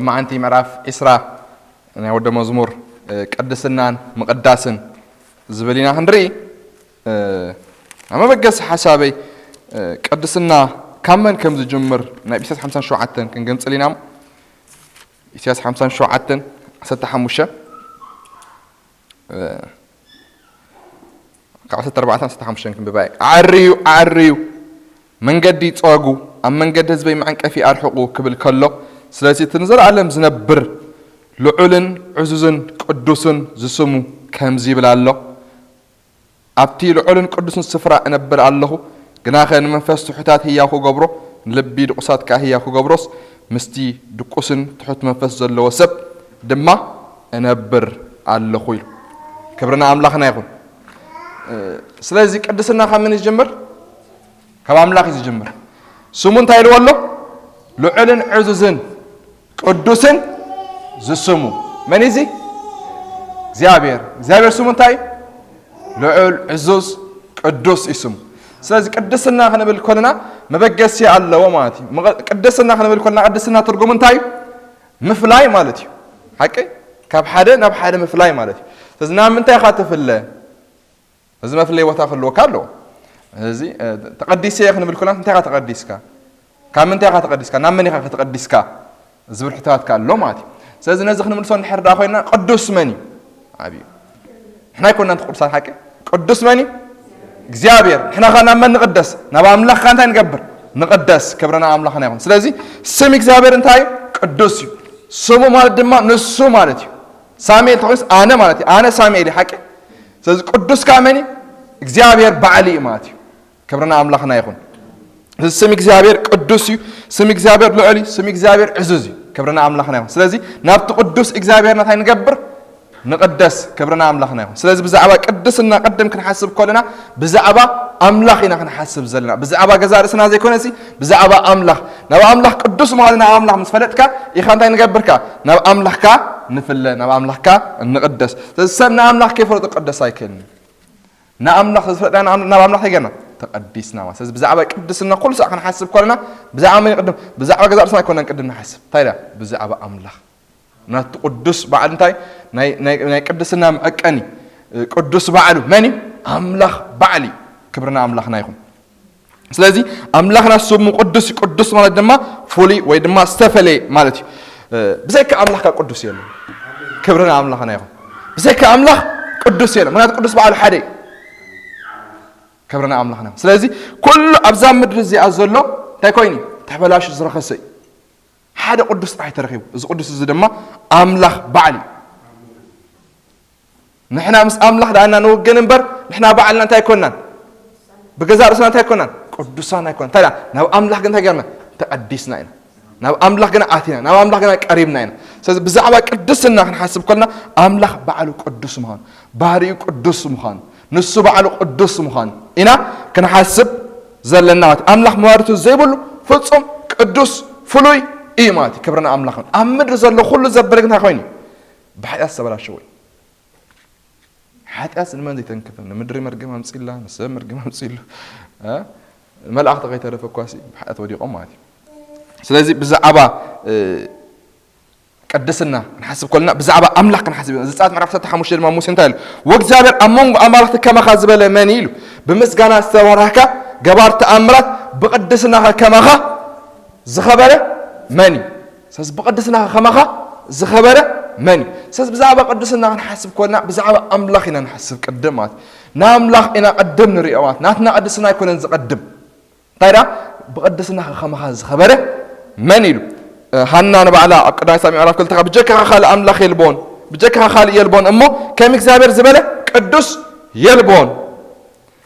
መዓንቲ ምዕራፍ ዕስራ ናይ ወደ መዝሙር ቅድስናን ምቕዳስን ዝብል ኢና ክንርኢ። ኣብ መበገሲ ሓሳበይ ቅድስና ካብ መን ከም ዝጅምር ናብ ኢሳያስ ሓምሳን ሸውዓተን ክንገንጽል ኢና። ኢሳያስ ሓምሳን ሸውዓተን ዓሰርተ ሓሙሽተ ካብ ዓሰርተ ኣርባዕተ ዓሰርተ ሓሙሽተ ክንብባ። ኣዕርዩ ኣዕርዩ መንገዲ ጸጉ፣ ኣብ መንገዲ ህዝበይ መዐንቀፊ ኣርሕቑ ክብል ከሎ፣ ስለዚ እቲ ንዘለኣለም ዝነብር ልዑልን ዕዙዝን ቅዱስን ዝስሙ ከምዚ ይብል ኣሎ። ኣብቲ ልዑልን ቅዱስን ስፍራ እነብር ኣለኹ፣ ግናኸ ንመንፈስ ትሑታት ህያው ክገብሮ፣ ንልቢ ድቑሳት ከኣ ህያው ክገብሮስ፣ ምስቲ ድቁስን ትሑት መንፈስ ዘለዎ ሰብ ድማ እነብር ኣለኹ ኢሉ። ክብርና ኣምላኽና ይኹን። ስለዚ ቅድስና ካብ መን ይጅምር? ካብ ኣምላኽ እዩ ዝጅምር። ስሙ እንታይ ኢልዎ ኣሎ? ልዑልን ዕዙዝን ቅዱስን ዝስሙ መን እዩ? እግዚኣብሔር። እግዚኣብሔር ስሙ እንታይ እዩ? ልዑል፣ ዕዙዝ፣ ቅዱስ እዩ ስሙ። ስለዚ ቅድስና ክንብል ከለና መበገሲ ኣለዎ ማለት እዩ። ቅድስና ክንብል ከለና ቅድስና ትርጉሙ እንታይ እዩ? ምፍላይ ማለት እዩ። ሓቂ? ካብ ሓደ ናብ ሓደ ምፍላይ ማለት እዩ። ስለዚ ናብ ምንታይ ኢኻ ትፍለ? እዚ መፍለይ ቦታ ክህልወካ ኣለዎ። እዚ ተቐዲሰ እየ ክንብል ኩና እንታይ ኢኻ ተቐዲስካ? ካብ ምንታይ ኢኻ ተቐዲስካ? ናብ መን ኢኻ ከተቐዲስካ? ዝብል ሕቶታት ኣሎ ማለት እዩ። ስለዚ ነዚ ክንምልሶ እንድሕር ደኣ ኮይና ቅዱስ መን እዩ? ኣብዩ ንሕና ኣይኮናን ቅዱሳን ሓቂ? ቅዱስ መን እዩ? እግዚኣብሔር። ንሕና ኸ ናብ መን ንቕደስ? ናብ ኣምላኽ ኸ እንታይ ንገብር? ንቕደስ። ክብርና ኣምላኽና ይኹን። ስለዚ ስም እግዚኣብሔር እንታይ እዩ? ቅዱስ እዩ። ስሙ ማለት ድማ ንሱ ማለት እዩ። ሳሙኤል ተኾይኑስ ኣነ ማለት እዩ። ኣነ ሳሙኤል እዩ ሓቂ? ስለዚ ቅዱስ ከኣ መን እዩ? እግዚኣብሔር ባዕሉ እዩ ማለት እዩ። ክብርና ኣምላኽና ይኹን። እዚ ስም እግዚኣብሔር ቅዱስ እዩ። ስም እግዚኣብሔር ልዑል እዩ። ስም እግዚኣብሔር ዕዙዝ እዩ። ክብርና ኣምላኽና ይኹን። ስለዚ ናብቲ ቅዱስ እግዚኣብሔር እንታይ ንገብር? ንቕደስ። ክብርና ኣምላኽና ይኹን። ስለዚ ብዛዕባ ቅድስና ቅድም ክንሓስብ ከለና ብዛዕባ ኣምላኽ ኢና ክንሓስብ ዘለና። ብዛዕባ ገዛእ ርእስና ዘይኮነሲ ብዛዕባ ኣምላኽ። ናብ ኣምላኽ ቅዱስ ምዃኑ ናብ ኣምላኽ ምስ ፈለጥካ ኢኻ እንታይ ንገብርካ? ናብ ኣምላኽካ ንፍለ፣ ናብ ኣምላኽካ እንቕደስ። ስለዚ ሰብ ንኣምላኽ ከይፈለጡ ቅደስ ኣይክእልን እዩ። ንኣምላኽ ዝፈለጥና ናብ ኣምላኽ ተገርና ተቐዲስና ማለት። ስለዚ ብዛዕባ ቅድስና ኩሉ ሰዓት ክንሓስብ ከለና ብዛዕባ መን ቅድም? ብዛዕባ ገዛእ ርእስና ኣይኮነን ቅድም ንሓስብ። እንታይ ደኣ? ብዛዕባ ኣምላኽ። ናቱ ቅዱስ ባዕሉ እንታይ? ናይ ቅድስና መዐቀኒ ቅዱስ ባዕሉ መን እዩ? ኣምላኽ ባዕሉ እዩ። ክብርና ኣምላኽና ይኹን። ስለዚ ኣምላኽና ስሙ ቅዱስ እዩ። ቅዱስ ማለት ድማ ፍሉይ ወይ ድማ ዝተፈለየ ማለት እዩ። ብዘይካ ኣምላኽካ ቅዱስ የለን። ክብርና ኣምላኽና ይኹን። ብዘይካ ኣምላኽ ቅዱስ የለን። ምክንያቱ ቅዱስ ባዕሉ ሓደ እዩ። ክብርና ኣምላኽና ይኹን። ስለዚ ኩሉ ኣብዛ ምድሪ እዚኣ ዘሎ እንታይ ኮይኑ? ተበላሹ ዝረኸሰ እዩ። ሓደ ቅዱስ ጥራይ ተረኺቡ። እዚ ቅዱስ እዚ ድማ ኣምላኽ ባዕሉ እዩ። ንሕና ምስ ኣምላኽ ደኣ ኢና ንውግን እምበር ንሕና ባዕልና እንታይ ኣይኮናን? ብገዛእ ርእስና እንታይ ኣይኮናን? ቅዱሳን ኣይኮናን። እንታይ ደኣ? ናብ ኣምላኽ ግን እንታይ ገርና? ተቐዲስና ኢና። ናብ ኣምላኽ ግና ኣቲና፣ ናብ ኣምላኽ ግና ቀሪብና ኢና። ስለዚ ብዛዕባ ቅድስና ክንሓስብ ከለና ኣምላኽ ባዕሉ ቅዱስ ምዃኑ፣ ባህሪኡ ቅዱስ ምዃኑ፣ ንሱ ባዕሉ ቅዱስ ምዃኑ ኢና ክንሓስብ ዘለና ማለት እዩ። ኣምላኽ መዋድቱ ዘይብሉ ፍጹም ቅዱስ ፍሉይ እዩ ማለት እዩ። ክብርና ኣምላኽ። ኣብ ምድሪ ዘሎ ኩሉ ዘበለ ግን እንታይ ኮይኑ? ብሓጢኣት ዝተበላሸወ እዩ። ሓጢኣት ንመን ዘይተንክፍን? ንምድሪ መርገም ኣምጺላ፣ ንሰብ መርገም ኣምጺሉ። መላእኽቲ ከይተረፈ እኳ ብሓጢኣት ወዲቖም ማለት እዩ። ስለዚ ብዛዕባ ቅድስና ክንሓስብ ከለና ብዛዕባ ኣምላኽ ክንሓስብ ኢና። ዘጸኣት ምዕራፍ ዓሰርተ ሓሙሽተ ድማ ሙሴ እንታይ ኢሉ? "ወእግዚኣብሔር ኣብ መንጎ ኣማልኽቲ ከማኻ ዝበለ መን እዩ?" ኢሉ። "ብምስጋና ዝተባረኽካ ገባር ተኣምራት ብቅድስናኸ ከማኻ ዝኸበረ መን እዩ?" ስለዚ ብቅድስናኸ ከማኻ ዝኸበረ መን እዩ? ስለዚ ብዛዕባ ቅድስና ክንሓስብ ከለና ብዛዕባ ኣምላኽ ኢና ንሓስብ ቅድም ማለት እዩ። ንኣምላኽ ኢና ቅድም ንሪኦ ማለት ናትና ቅድስና ኣይኮነን ዝቐድም። እንታይ ደኣ? "ብቅድስናኸ ከማኻ ዝኸበረ መን?" ኢሉ። ሃና ንባዕላ ኣብ ቀዳማይ ሳሙኤል ምዕራፍ ክልተ "ብጀካኻ ካልእ ኣምላኽ የልቦን፣ ብጀካኻ ካልእ የልቦን፣ እሞ ከም እግዚኣብሔር ዝበለ ቅዱስ የልቦን፣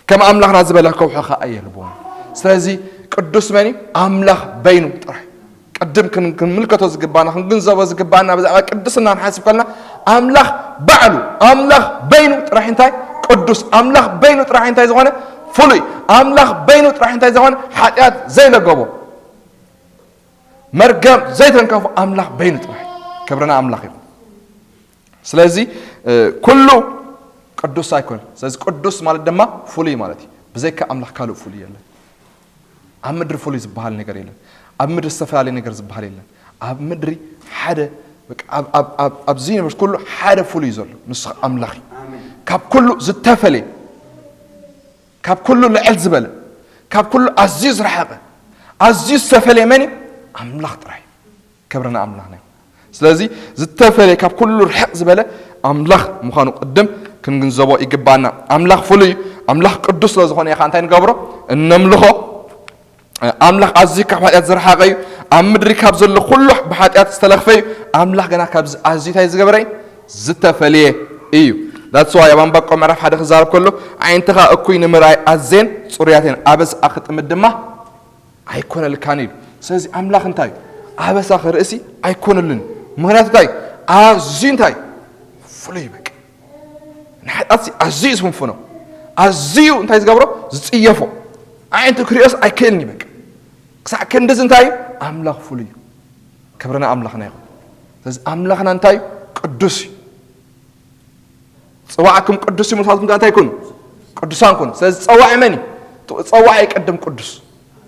ከም ኣምላኽና ዝበለ ከውሒ ኸኣ የልቦን።" ስለዚ ቅዱስ መን እዩ? ኣምላኽ በይኑ ጥራሕ። ቅድም ክን-፣ ክንምልከቶ ዝግባና፣ ክንግንዘቦ ዝግባና ብዛዕባ ቅድስና ንሓስብ ከለና ኣምላኽ ባዕሉ፣ ኣምላኽ በይኑ ጥራሕ እንታይ? ቅዱስ። ኣምላኽ በይኑ ጥራሕ እንታይ ዝኾነ? ፍሉይ። ኣምላኽ በይኑ ጥራሕ እንታይ ዝኾነ? ሓጢኣት ዘይለገቦ፣ መርገም ዘይተንከፎ ኣምላኽ በይኑ ጥራሕ። ክብርና ኣምላኽ ይኹን። ስለዚ ኩሉ ቅዱስ ኣይኮነን። ስለዚ ቅዱስ ማለት ድማ ፍሉይ ማለት እዩ። ብዘይካ ኣምላኽ ካልእ ፍሉይ የለን። ኣብ ምድሪ ፍሉይ ዝበሃል ነገር የለን። ኣብ ምድሪ ዝተፈላለየ ነገር ዝበሃል የለን። ኣብ ምድሪ ሓደ፣ በቃ፣ ኣብ፣ ኣብ፣ ኣብ፣ ኣብዚ ዩኒቨርስ ኩሉ ሓደ ፍሉይ ዘሎ፣ ንሱ ኣምላኽ እዩ። ካብ ኩሉ ዝተፈለየ፣ ካብ ኩሉ ልዕል ዝበለ፣ ካብ ኩሉ ኣዝዩ ዝረሓቐ፣ ኣዝዩ ዝተፈለየ መን እዩ? ኣምላኽ ጥራይ። ክብርና ኣምላኽና እዩ። ስለዚ ዝተፈለየ፣ ካብ ኩሉ ርሕቕ ዝበለ ኣምላኽ ምዃኑ ቅድም ክንግንዘቦ ይግባና። ኣምላኽ ፍሉይ እዩ። ኣምላኽ ቅዱስ ስለ ዝኾነ ኢኻ እንታይ ንገብሮ? እነምልኾ። ኣምላኽ ኣዝዩ ካብ ሓጢኣት ዝረሓቐ እዩ። ኣብ ምድሪ ካብ ዘሎ ኩሉ ብሓጢኣት ዝተለኽፈ እዩ። ኣምላኽ ገና ካብዚ ኣዝዩ እንታይ ዝገበረ እዩ? ዝተፈልየ እዩ። That's why ኣብ ኣንባቆም ምዕራፍ ሓደ ክዛረብ ከሎ፣ ኣዒንትኻ እኩይ ንምርኣይ ኣዜን ጽሩያትን፣ ኣበስኣ ክጥምት ድማ ኣይኮነልካን ኢሉ። ስለዚ ኣምላኽ እንታይ እዩ? ኣበሳ ክርእሲ ኣይኮነሉን። ምኽንያቱ እንታይ? ኣዝዩ እንታይ? ፍሉይ እዩ። በቃ ንሓጢኣትሲ ኣዝዩ እዩ ዝፍንፍኖ። ኣዝዩ እንታይ ዝገብሮ? ዝጽየፎ። ኣዒንቱ ክርእዮስ ኣይክእልን እዩ። በቃ ክሳዕ ክንድዚ እንታይ እዩ? ኣምላኽ ፍሉይ እዩ። ክብርና ኣምላኽና ይኹን። ስለዚ ኣምላኽና እንታይ እዩ? ቅዱስ እዩ። ጽዋዕኩም ቅዱስ እዩ፣ ንስኻትኩም እንታይ ኩኑ? ቅዱሳን ኩኑ። ስለዚ ጸዋዒ መን እዩ? ጸዋዒ ቅድም ቅዱስ።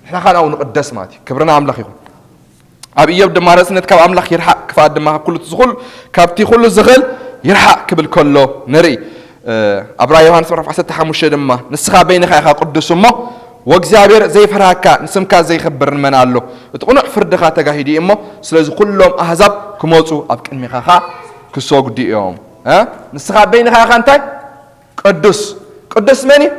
ንሕና ኻን ኣብኡ ንቕደስ ማለት እዩ። ክብርና ኣምላኽ ይኹን። ኣብ ኢዮብ ድማ ርእስነት ካብ ኣምላኽ ይርሓቕ፣ ክፍኣት ድማ ካብ ኩሉ ዝኹል-፣ ካብቲ ኩሉ ዝኽእል ይርሓቕ ክብል ከሎ ንርኢ። እ፣ ኣብ ራእይ ዮሃንስ ምዕራፍ ዓሰርተ ሓሙሽተ ድማ፣ "ንስኻ በይንኻ ኢኻ ቅዱስ እሞ፣ ወእግዚኣብሔር ዘይፈርሃካ፣ ንስምካ ዘይኽብር ንመን ኣሎ? እቲ ቅኑዕ ፍርድኻ ተጋሂዱ እዩ እሞ፣ ስለዚ ኩሎም ኣህዛብ ክመጹ ኣብ ቅድሚኻ ኸኣ ክሰግዱ እዮም." እ? ንስኻ በይንኻ ኢኻ እንታይ? ቅዱስ። ቅዱስ መን እዩ?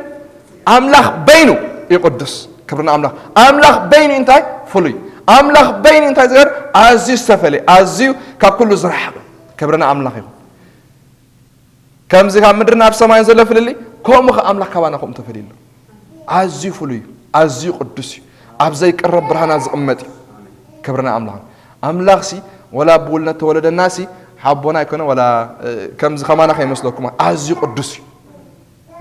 ኣምላኽ በይኑ እዩ ቅዱስ። ክብርና ኣምላኽ። ኣምላኽ በይኑ እንታይ? ፍሉይ። ኣምላኽ በይኑ እንታይ ዝገር? ኣዝዩ ዝተፈልየ፣ ኣዝዩ ካብ ኩሉ ዝረሓቐ። ክብርና ኣምላኽ ይኹን። ከምዚ ካብ ምድሪ ናብ ሰማይ ዘሎ ፍልልይ፣ ከምኡ ኸ ኣምላኽ ካባና ከምኡ ተፈልዩ ኣሎ። ኣዝዩ ፍሉይ እዩ፣ ኣዝዩ ቅዱስ እዩ፣ ኣብ ዘይቅረብ ብርሃና ዝቕመጥ እዩ። ክብርና ኣምላኽ። ኣምላኽሲ ወላ ብውልነት ተወለደናሲ ሓቦና ኣይኮነ፣ ወላ፣ እ፣ ከምዚ ከማና ከይመስለኩም፣ ኣዝዩ ቅዱስ እዩ።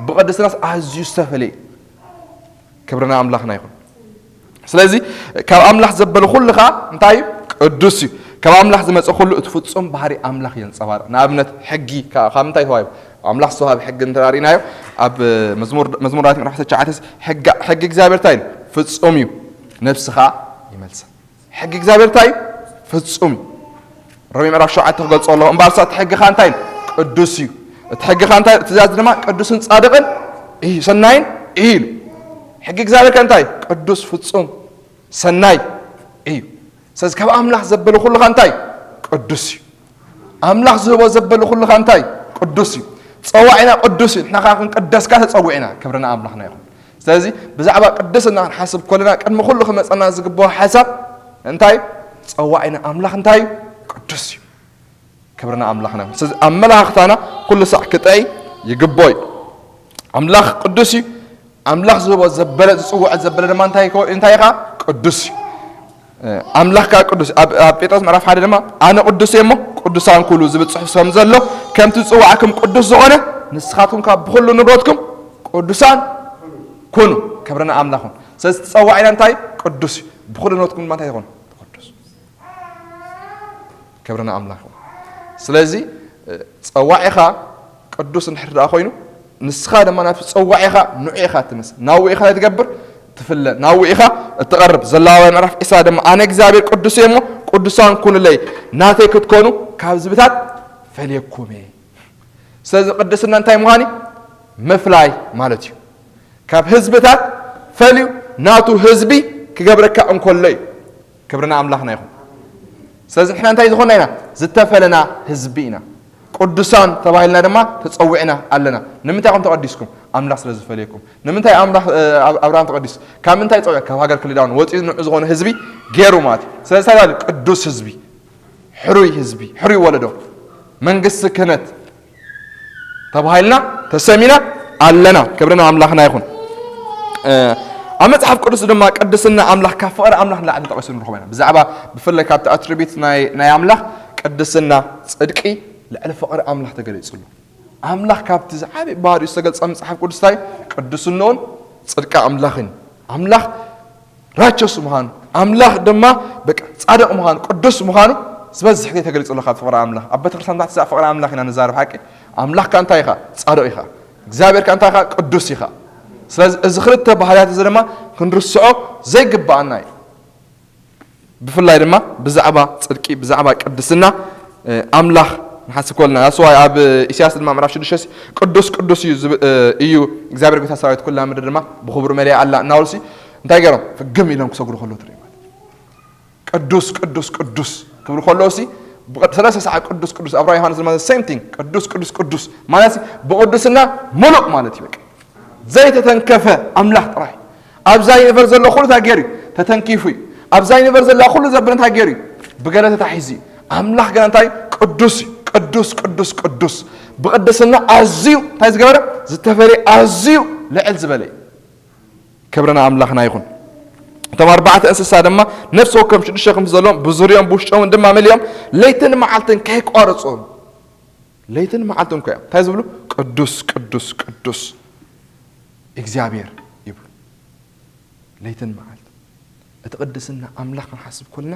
ብቕድስናስ ኣዝዩ ዝተፈልየ እዩ። ክብርና ኣምላኽና ይኹን። ስለዚ ካብ ኣምላኽ ዘበለ ኩሉ ኸዓ እንታይ እዩ? ቅዱስ እዩ። ካብ ኣምላኽ ዝመጸ ኩሉ እቲ ፍጹም ባህሪ ኣምላኽ የንጸባርቕ። ንኣብነት ሕጊ ካ-፣ ካብ ምንታይ ተዋሂቡ? ኣምላኽ ዝተዋህበ ሕጊ እንተ ርኢናዮ ኣብ መዝሙር፣ መዝሙር ዳዊት ምዕራፍ ዓሰርተ ትሽዓተ ሕጊ፣ ሕጊ እግዚኣብሔር እንታይ እዩ? ፍጹም እዩ፣ ነፍሲ ኸዓ ይመልሳ። ሕጊ እግዚኣብሔር እንታይ እዩ? ፍጹም እዩ። ሮሜ ምዕራፍ ሸውዓተ ክገልጾ ኣለኹ። እምበኣርሳ እቲ ሕጊኻ እንታይ እዩ? ቅዱስ እዩ። እቲ ሕጊኻ እንታይ? ትእዛዝ ድማ ቅዱስን ጻድቕን እዩ፣ ሰናይን እዩ ኢሉ። ሕጊ እግዚኣብሔር ከ እንታይ? ቅዱስ፣ ፍጹም፣ ሰናይ እዩ። ስለዚ ካብ ኣምላኽ ዘበለ ኩሉ ኸ እንታይ? ቅዱስ እዩ። ኣምላኽ ዝህቦ ዘበለ ኩሉ ኸ እንታይ? ቅዱስ እዩ። ጸዋዒና ቅዱስ እዩ። ንሕና ኸዓ ክንቅደስ ከኣ ተጸዊዕና። ክብርና ኣምላኽና ይኹን። ስለዚ ብዛዕባ ቅድስና ክንሓስብ ከለና ቅድሚ ኩሉ ክመጸና ዝግብኦ ሓሳብ እንታይ? ጸዋዒና ኣምላኽ እንታይ እዩ? ቅዱስ እዩ። ክብርና ኣምላኽና ይኹን። ስለዚ ኣመላኽታና ኩሉ ሳዕ ክጥዕይ ይግብኦ እዩ። ኣምላኽ ቅዱስ እዩ። ኣምላኽ ዝህቦ ዘበለ፣ ዝጽውዖ ዘበለ ድማ እንታይ ይኮ-፣ እንታይ ኢኻ? ቅዱስ እዩ። እ፣ ኣምላኽ ከኣ ቅዱስ እዩ። ኣብ፣ ኣብ ጴጥሮስ ምዕራፍ ሓደ ድማ፣ "ኣነ ቅዱስ እየ እሞ ቅዱሳን ኩኑ" ዝብል ጽሑፍ ከም ዘሎ፣ "ከምቲ ዝጽዋዕኩም ቅዱስ ዝኾነ፣ ንስኻትኩም ከኣ ብኹሉ ንብረትኩም ቅዱሳን ኩኑ።" ክብርና ኣምላኽ ይኹን። ስለዚ ተጸዋዒና እንታይ? ቅዱስ እዩ። ብኹሉ ንብረትኩም ድማ እንታይ ይኹን? ቅዱስ። ክብርና ኣምላኽ ይኹን። ስለዚ፣ እ፣ ጸዋዒኻ ቅዱስ እንድሕር ደኣ ኮይኑ፣ ንስኻ ድማ ናብቲ ጸዋዒኻ ንዑ ኢኻ ትመስል። ናብኡ ኢኻ እንታይ ትገብር? ትፍለ። ናብኡ ኢኻ እትቐርብ። ዘሌዋውያን ምዕራፍ ዕስራ ድማ፣ "ኣነ እግዚኣብሔር ቅዱስ እየ እሞ ቅዱሳን ኩኑለይ፣ ናተይ ክትኮኑ ካብ ህዝብታት ፈልየኩም እየ።" ስለዚ ቅድስና እንታይ ምዃን እዩ? ምፍላይ ማለት እዩ። ካብ ህዝብታት ፈልዩ ናቱ ህዝቢ ክገብረካ እንከሎ እዩ። ክብርና ኣምላኽና ይኹን። ስለዚ ንሕና እንታይ ዝኾንና ኢና? ዝተፈለና ህዝቢ ኢና። ቅዱሳን ተባሂልና ድማ ተጸዊዕና ኣለና። ንምንታይ ኢኹም ተቐዲስኩም? ኣምላኽ ስለ ዝፈልየኩም። ንምንታይ ኣምላኽ፣ እ፣ ኣብ-፣ ኣብርሃም ተቐዲሱ? ካብ ምንታይ ጸዊዑ? ካብ ሃገር ከሊዳውን ወጺኡ ንዑ ዝኾነ ህዝቢ ገይሩ ማለት እዩ። ስለዚ እንታይ ማለት እዩ? ቅዱስ ህዝቢ፣ ሕሩይ ህዝቢ፣ ሕሩይ ወለዶ፣ መንግስቲ ክህነት ተባሂልና ተሰሚና ኣለና። ክብሪ ንኣምላኽና ይኹን። እ፣ ኣብ መጽሓፍ ቅዱስ ድማ ቅድስና ኣምላኽ ካብ ፍቕሪ ኣምላኽ ንላዕሊ ተጠቒሱ ንረኽቦ ኢና። ብዛዕባ ብፍላይ ካብቲ ኣትሪቢት ናይ፣ ናይ ኣምላኽ ቅድስና፣ ጽድቂ ልዕሊ ፍቕሪ ኣምላኽ ተገሊጹ ኣሎ። ኣምላኽ ካብቲ ዝዓቢ ባህሪኡ ዝተገልጸ መጽሓፍ ቅዱስ እንታይ? ቅድስናኡን ጽድቂ ኣምላኽን። ኣምላኽ ራቸስ ምዃኑ፣ ኣምላኽ ድማ በቃ ጻድቕ ምዃኑ፣ ቅዱስ ምዃኑ ዝበዝሕ ግዜ ተገሊጹ ኣሎ ካብ ፍቕሪ ኣምላኽ። ኣብ ቤተክርስትያን ታሕቲ ብዛዕባ ፍቕሪ ኣምላኽ ኢና ንዛረብ ሓቂ። ኣምላኽካ እንታይ ኢኻ? ጻድቕ ኢኻ። እግዚኣብሔርካ እንታይ ኢኻ? ቅዱስ ኢኻ። ስለዚ እዚ ክልተ ባህርያት እዚ ድማ ክንርስዖ ዘይግብኣና እዩ። ብፍላይ ድማ ብዛዕባ ጽድቂ፣ ብዛዕባ ቅድስና ኣምላኽ ንሓስብ ከለና፣ that's why ኣብ ኢሳያስ ድማ ምዕራፍ ሽዱሽተ ቅዱስ ቅዱስ እዩ ዝብ- እዩ እግዚኣብሔር ጎይታ ሰራዊት፣ ኩላ ምድሪ ድማ ብኽብሩ መሊኣ ኣላ እናበሉሲ እንታይ ገይሮም ፍግም ኢሎም ክሰግዱ ከለዉ ትርኢ ማለት። ቅዱስ ቅዱስ ቅዱስ ክብሉ ከለውሲ ብቐ- ሰለስተ ሰዓት ቅዱስ ቅዱስ ኣብ ራእይ ዮሃንስ ድማ same thing ቅዱስ ቅዱስ ቅዱስ ማለት ብቕዱስና ሙሉእ ማለት እዩ። በቃ ዘይተተንከፈ ኣምላኽ ጥራይ። ኣብዛ ዩኒቨርስ ዘሎ ኩሉ እንታይ ገይሩ እዩ? ተተንኪፉ እዩ። ኣብዛ ዩኒቨርስ ዘላ ኩሉ ዘብል እንታይ ገይሩ እዩ? ብገለ ተታሒዙ እዩ። ኣምላኽ ግን እንታይ? ቅዱስ እዩ። ቅዱስ ቅዱስ ቅዱስ ብቕድስና ኣዝዩ እንታይ ዝገበረ? ዝተፈለየ ኣዝዩ ልዕል ዝበለ እዩ። ክብርና ኣምላኽና ይኹን። እቶም ኣርባዕተ እንስሳ ድማ ነፍሲ ወከም ሽዱሽተ ክንፊ ዘለዎም ብዙሪኦም ብውሽጦምን ድማ መሊኦም ለይትን መዓልትን ከይቋረፁ ለይትን መዓልትን እኮ እዮም እንታይ ዝብሉ? ቅዱስ ቅዱስ ቅዱስ እግዚኣብሔር ይብሉ። ለይትን መዓልትን እቲ ቅድስና ኣምላኽ ክንሓስብ ኮልና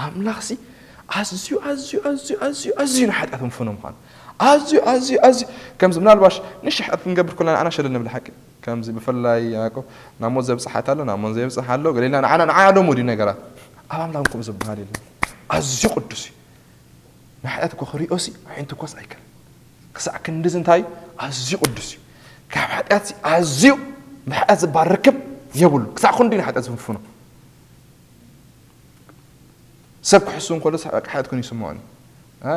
ኣምላኽሲ ኣዝዩ ኣዝዩ ኣዝዩ ኣዝዩ ኣዝዩ ንሓጢኣት ምፍኖ ምዃኑ ኣዝዩ ኣዝዩ ኣዝዩ ከምዚ ምናልባሽ ንሽ ሓጢኣት ክንገብር ኮልና ንኣና ሸለል ንብል ሓቂ ከምዚ ብፍላይ ያዕቆብ ናብ ሞት ዘብጽሕ ሓጢኣት ኣሎ ናብ ሞት ዘየብጽሕ ኣሎ ገሌላ ንዓና ንዓና ዶ ሙድ እዩ ነገራት ኣብ ኣምላኽ ከምኡ ዝበሃል የለን። ኣዝዩ ቅዱስ እዩ። ንሓጢኣት እኮ ክሪኦሲ ኣዒንቱ ኮስ ኣይከል ክሳዕ ክንድዚ እንታይ ኣዝዩ ቅዱስ እዩ። ካብ ሓጢኣት ኣዝዩ ንሓጢኣት ዝባል ርክብ የብሉ ክሳዕ ክንዱ ንሓጢኣት ዝፍንፍኖ ሰብ ክሕሱ እንከሎ ሓጢኣት ኮይኑ ይስምዖኒ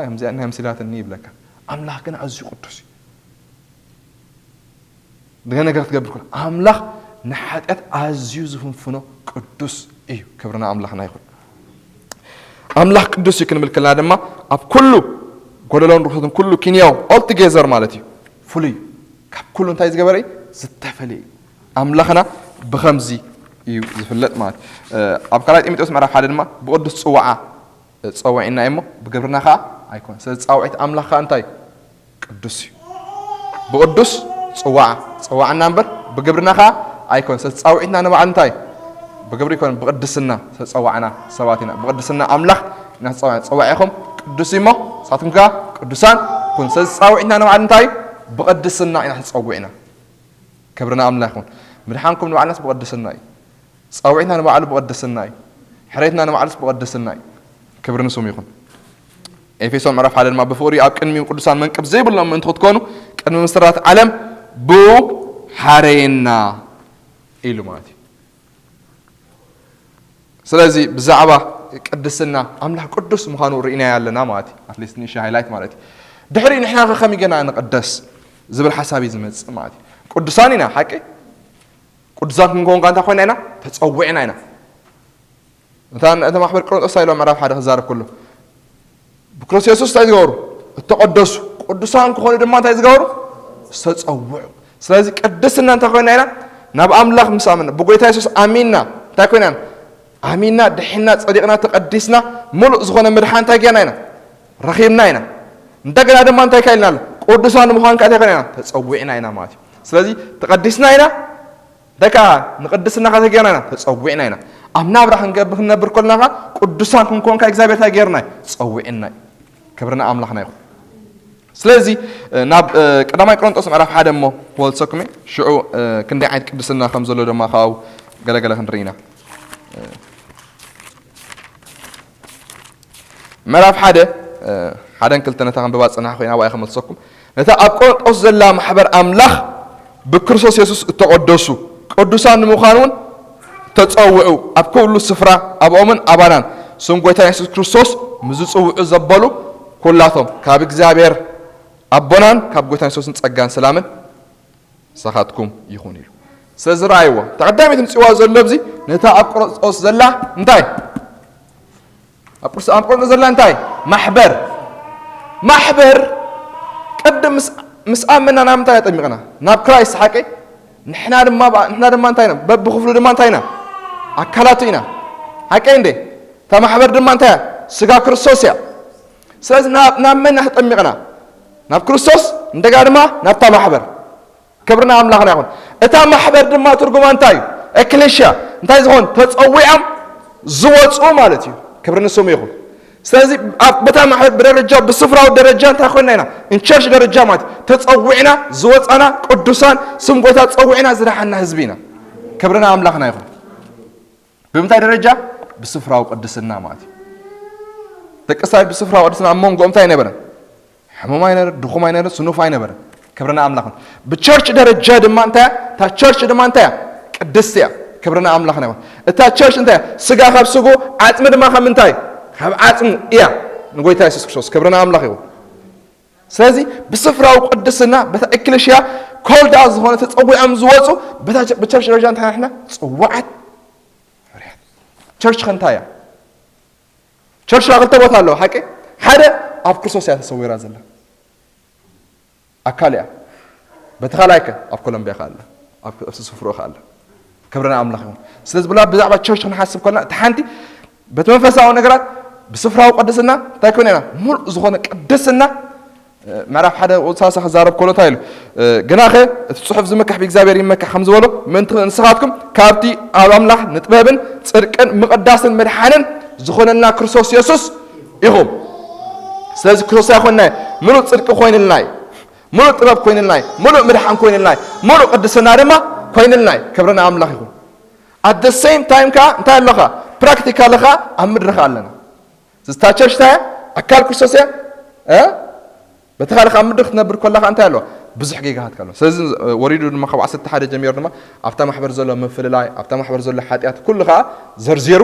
ከምዚኣ ናይ ምሲላትኒ ይብለካ። ኣምላኽ ግን ኣዝዩ ቅዱስ እዩ። ገለ ነገር ክትገብር ከሎ ኣምላኽ ንሓጢኣት ኣዝዩ ዝፍንፍኖ ቅዱስ እዩ። ክብርና ኣምላኽና ይኹን። ኣምላኽ ቅዱስ እዩ ክንብል ከለና ድማ ኣብ ኩሉ ጎደሎን ርኹትን ኩሉ ኪንያው all together ማለት እዩ። ፍሉይ ካብ ኩሉ እንታይ ዝገበረ እዩ? ዝተፈለየ እዩ። ኣምላኽና ብኸምዚ እዩ ዝፍለጥ ማለት እዩ። ኣብ ካልኣይ ጢሞቴዎስ ምዕራፍ ሓደ ድማ ብቅዱስ ጽዋዓ ጸውዒና እሞ ብግብርና ከዓ ኣይኮነ። ስለዚ ጻውዒት ኣምላኽ ከዓ እንታይ እዩ? ቅዱስ እዩ። ብቅዱስ ጽዋዓ ጸዋዕና እምበር ብግብርና ከዓ ኣይኮነ። ስለዚ ጻውዒትና ንባዕሉ እንታይ እዩ? ብግብሪ ይኮነ ብቅድስና ተጸዋዕና ሰባት ኢና። ብቅድስና ኣምላኽ ኢና ተጸዋዕና። ጸዋዒኹም ቅዱስ እዩ እሞ ንሳትኩም ከዓ ቅዱሳን ኩኑ። ስለዚ ጻውዒትና ንባዕሉ እንታይ እዩ? ብቅድስና ኢና ተጸዊዕና። ክብርና ኣምላኽ ይኹን። ምድሓንኩም ንባዕልናስ ብቅድስና እዩ። ጻውዒትና ንባዕሉ ብቅድስና እዩ። ሕሬትና ንባዕሉስ ብቅድስና እዩ። ክብሪ ንስሙ ይኹን። ኤፌሶን ምዕራፍ ሓደ ድማ ብፍቕሪ ኣብ ቅድሚኡ ቅዱሳን መንቅብ ዘይብሎም ምእንቲ ክትኮኑ ቅድሚ ምስራት ዓለም ብኡ ሓረየና ኢሉ ማለት እዩ። ስለዚ ብዛዕባ ቅድስና ኣምላኽ ቅዱስ ምዃኑ ርኢናዮ ኣለና ማለት እዩ። ኣትሊስት ንእሽቶ ሃይላይት ማለት እዩ። ድሕሪ ንሕና ከ ከመይ ገና ንቅደስ ዝብል ሓሳብ እዩ ዝመጽእ ማለት እዩ። ቅዱሳን ኢና ሓቂ ቅዱሳን ክንከውን እንታይ ኮይና ኢና ተጸዊዕና ኢና። እታ እታ ማሕበር ቆሮንጦስ እንታይ ኢሎም ምዕራፍ ሓደ ክዛረብ ከሎ ብክርስቶስ የሱስ እንታይ ዝገበሩ እተቀደሱ ቅዱሳን ክኾኑ ድማ እንታይ ዝገበሩ ዝተጸውዑ። ስለዚ ቅድስና እንታይ ኮይና ኢና ናብ ኣምላኽ ምስ ኣመና ብጎይታ የሱስ ኣሚንና እንታይ ኮይና ኢና ኣሚንና ድሒና ጸዲቕና ተቀዲስና ሙሉእ ዝኾነ ምድሓን እንታይ ጌርና ኢና ረኺብና ኢና። እንደገና ድማ እንታይ ካይልና ኣሎ ቅዱሳን ንምዃን ከኣ እንታይ ኮይና ኢና ተጸዊዕና ኢና ማለት እዩ። ስለዚ ተቀዲስና ኢና እንታይ ከኣ ንቅድስና ከኣ ተጌርና ኢና ተጸዊዕና ኢና። ኣብ ናብራ ክንገብር ክንነብር ከለና ከኣ ቅዱሳን ክንኮን ከኣ እግዚኣብሔር እንታይ ጌርና እዩ ጸዊዕና እዩ። ክብርና ኣምላኽና ይኹን። ስለዚ ናብ ቀዳማይ ቆሮንጦስ ምዕራፍ ሓደ እሞ ክወልሰኩም እየ። ሽዑ ክንደይ ዓይነት ቅድስና ከም ዘሎ ድማ ካብኡ ገለገለ ክንርኢ ኢና። ምዕራፍ ሓደ ሓደን ክልተ ነታ ክንብባ ዝጸናሕኩ ኢና ኣብኣ ከመልሰኩም። ነታ ኣብ ቆሮንጦስ ዘላ ማሕበር ኣምላኽ ብክርስቶስ የሱስ እተቐደሱ ቅዱሳን ንምዃን እውን ተጸውዑ ኣብ ኩሉ ስፍራ ኣብኦምን ኣባናን ስም ጎይታ የሱስ ክርስቶስ ምስ ዝጽውዑ ዘበሉ ኩላቶም ካብ እግዚኣብሔር ኣቦናን ካብ ጎይታ የሱስን ጸጋን ሰላምን ሳኻትኩም ይኹን ኢሉ። ስለዚ ረኣይዎ ተቐዳሚት ምጽዋ ዘሎ ኣብዚ ነታ ኣብ ቆሮንጦስ ዘላ እንታይ ኣብ ቅዱስ ኣብ ቅዱስ ዘላ እንታይ ማሕበር ማሕበር ቅድም ምስ ኣመና ናብ እንታይ ኣጠሚቕና ናብ ክራይስት ሓቂ ንሕና ድማ ንሕና ድማ እንታይ ኢና በብክፍሉ ድማ እንታይ ኢና ኣካላቱ ኢና ሓቂ እንዴ እታ ማሕበር ድማ እንታይ ስጋ ክርስቶስ እያ። ስለዚ ናብ መና ተጠሚቕና ናብ ክርስቶስ እንደጋ ድማ ናብታ ማሕበር ክብርና ኣምላኽና ይኹን። እታ ማሕበር ድማ ትርጉማ እንታይ እዩ? ኤክሌሽያ እንታይ ዝኾን ተጸዊዖም ዝወፁ ማለት እዩ። ክብሪ ንስሙ ይኹን። ስለዚ በታ ማሕበር ብደረጃ ብስፍራዊ ደረጃ እንታይ ኮይና ኢና? እንቸርች ደረጃ ማለት ተጸዊዕና ዝወፃና ቅዱሳን ስም ጎይታ ጸዊዕና ዝደሓና ህዝቢ ኢና። ክብርና ኣምላኽና ይኹን። ብምንታይ ደረጃ? ብስፍራዊ ቅድስና ማለት እዩ። ደቂ እስራኤል ብስፍራዊ ቅድስና ኣብ መንጎኦም እንታይ ኣይነበረን? ሕሙም ኣይነበረን፣ ድኹም ኣይነበረን፣ ስኑፍ ኣይነበረን። ክብርና ኣምላኽ። ብቸርች ደረጃ ድማ እንታይ እያ? እታ ቸርች ድማ እንታይ እያ? ቅድስቲ እያ። ክብርና ኣምላኽ ይኹን። እታ ቸርች እንታይ እያ? ስጋ ካብ ስጉ፣ ዓጽሚ ድማ ካብ ምንታይ? ካብ ዓጽሙ እያ። ንጎይታ የሱስ ክርስቶስ ክብርና ኣምላኽ ይኹን። ስለዚ ብስፍራዊ ቅድስና በታ ኤክሌሽያ ኮልዳ ዝኾነ ተጸዊዖም ዝወጹ በታ ቸ- ብቸርች ደረጃ እንታይ ንሕና ጽዋዓት ፍርያት። ቸርች ከ እንታይ እያ? ቸርች ክልተ ቦታ ኣለዎ ሓቂ? ሓደ ኣብ ክርስቶስ እያ ተሰዊራ ዘላ ኣካል እያ። በቲ ካልኣይ ከ ኣብ ኮሎምቢያ ከ ኣለ፣ ኣብ ኣብ ስፍራኡ ከ ኣለ። ክብርና ኣምላኽ ይኹን። ስለዚ ብላ ብዛዕባ ቸርች ክንሓስብ ከለና እቲ ሓንቲ በቲ መንፈሳዊ ነገራት ብስፍራዊ ቅድስና እንታይ ኮይና ኢና? ሙሉእ ዝኾነ ቅድስና ምዕራፍ ሓደ ቁጽሪ ሰላሳ ክዛረብ ከሎ እንታይ ኢሉ? ግናኸ እቲ ጽሑፍ ዝምክሕ ብእግዚኣብሔር ይመክሕ ከም ዝበሎ ምእንቲ ንስኻትኩም ካብቲ ኣብ ኣምላኽ ንጥበብን ጽድቅን ምቕዳስን ምድሓንን ዝኾነልና ክርስቶስ የሱስ ኢኹም። ስለዚ ክርስቶስ ኣይኮንና ምሉእ ጽድቂ ኮይንልና እዩ። ምሉእ ጥበብ ኮይንልና እዩ። ምሉእ ምድሓን ኮይንልና እዩ። ምሉእ ቅድስና ድማ ኮይንልና እዩ። ክብሪ ንኣምላኽ ይኹን። At the same time ከኣ እንታይ ኣለኻ? ፕራክቲካሊ ከኣ ኣብ ምድሪ ከኣ ኣለና። ስታ ቸርች እንታይ እያ? ኣካል ክርስቶስ እያ። እ? በቲ ካልእ ኣብ ምድሪ ክትነብር ከለኻ እንታይ ኣለዋ? ብዙሕ ጌጋታት ኣሎ። ስለዚ ወሪዱ ድማ ካብ ዓሰርተ ሓደ ጀሚሩ ድማ ኣብታ ማሕበር ዘሎ ምፍልላይ፣ ኣብታ ማሕበር ዘሎ ሓጢኣት ኩሉ ከኣ ዘርዚሩ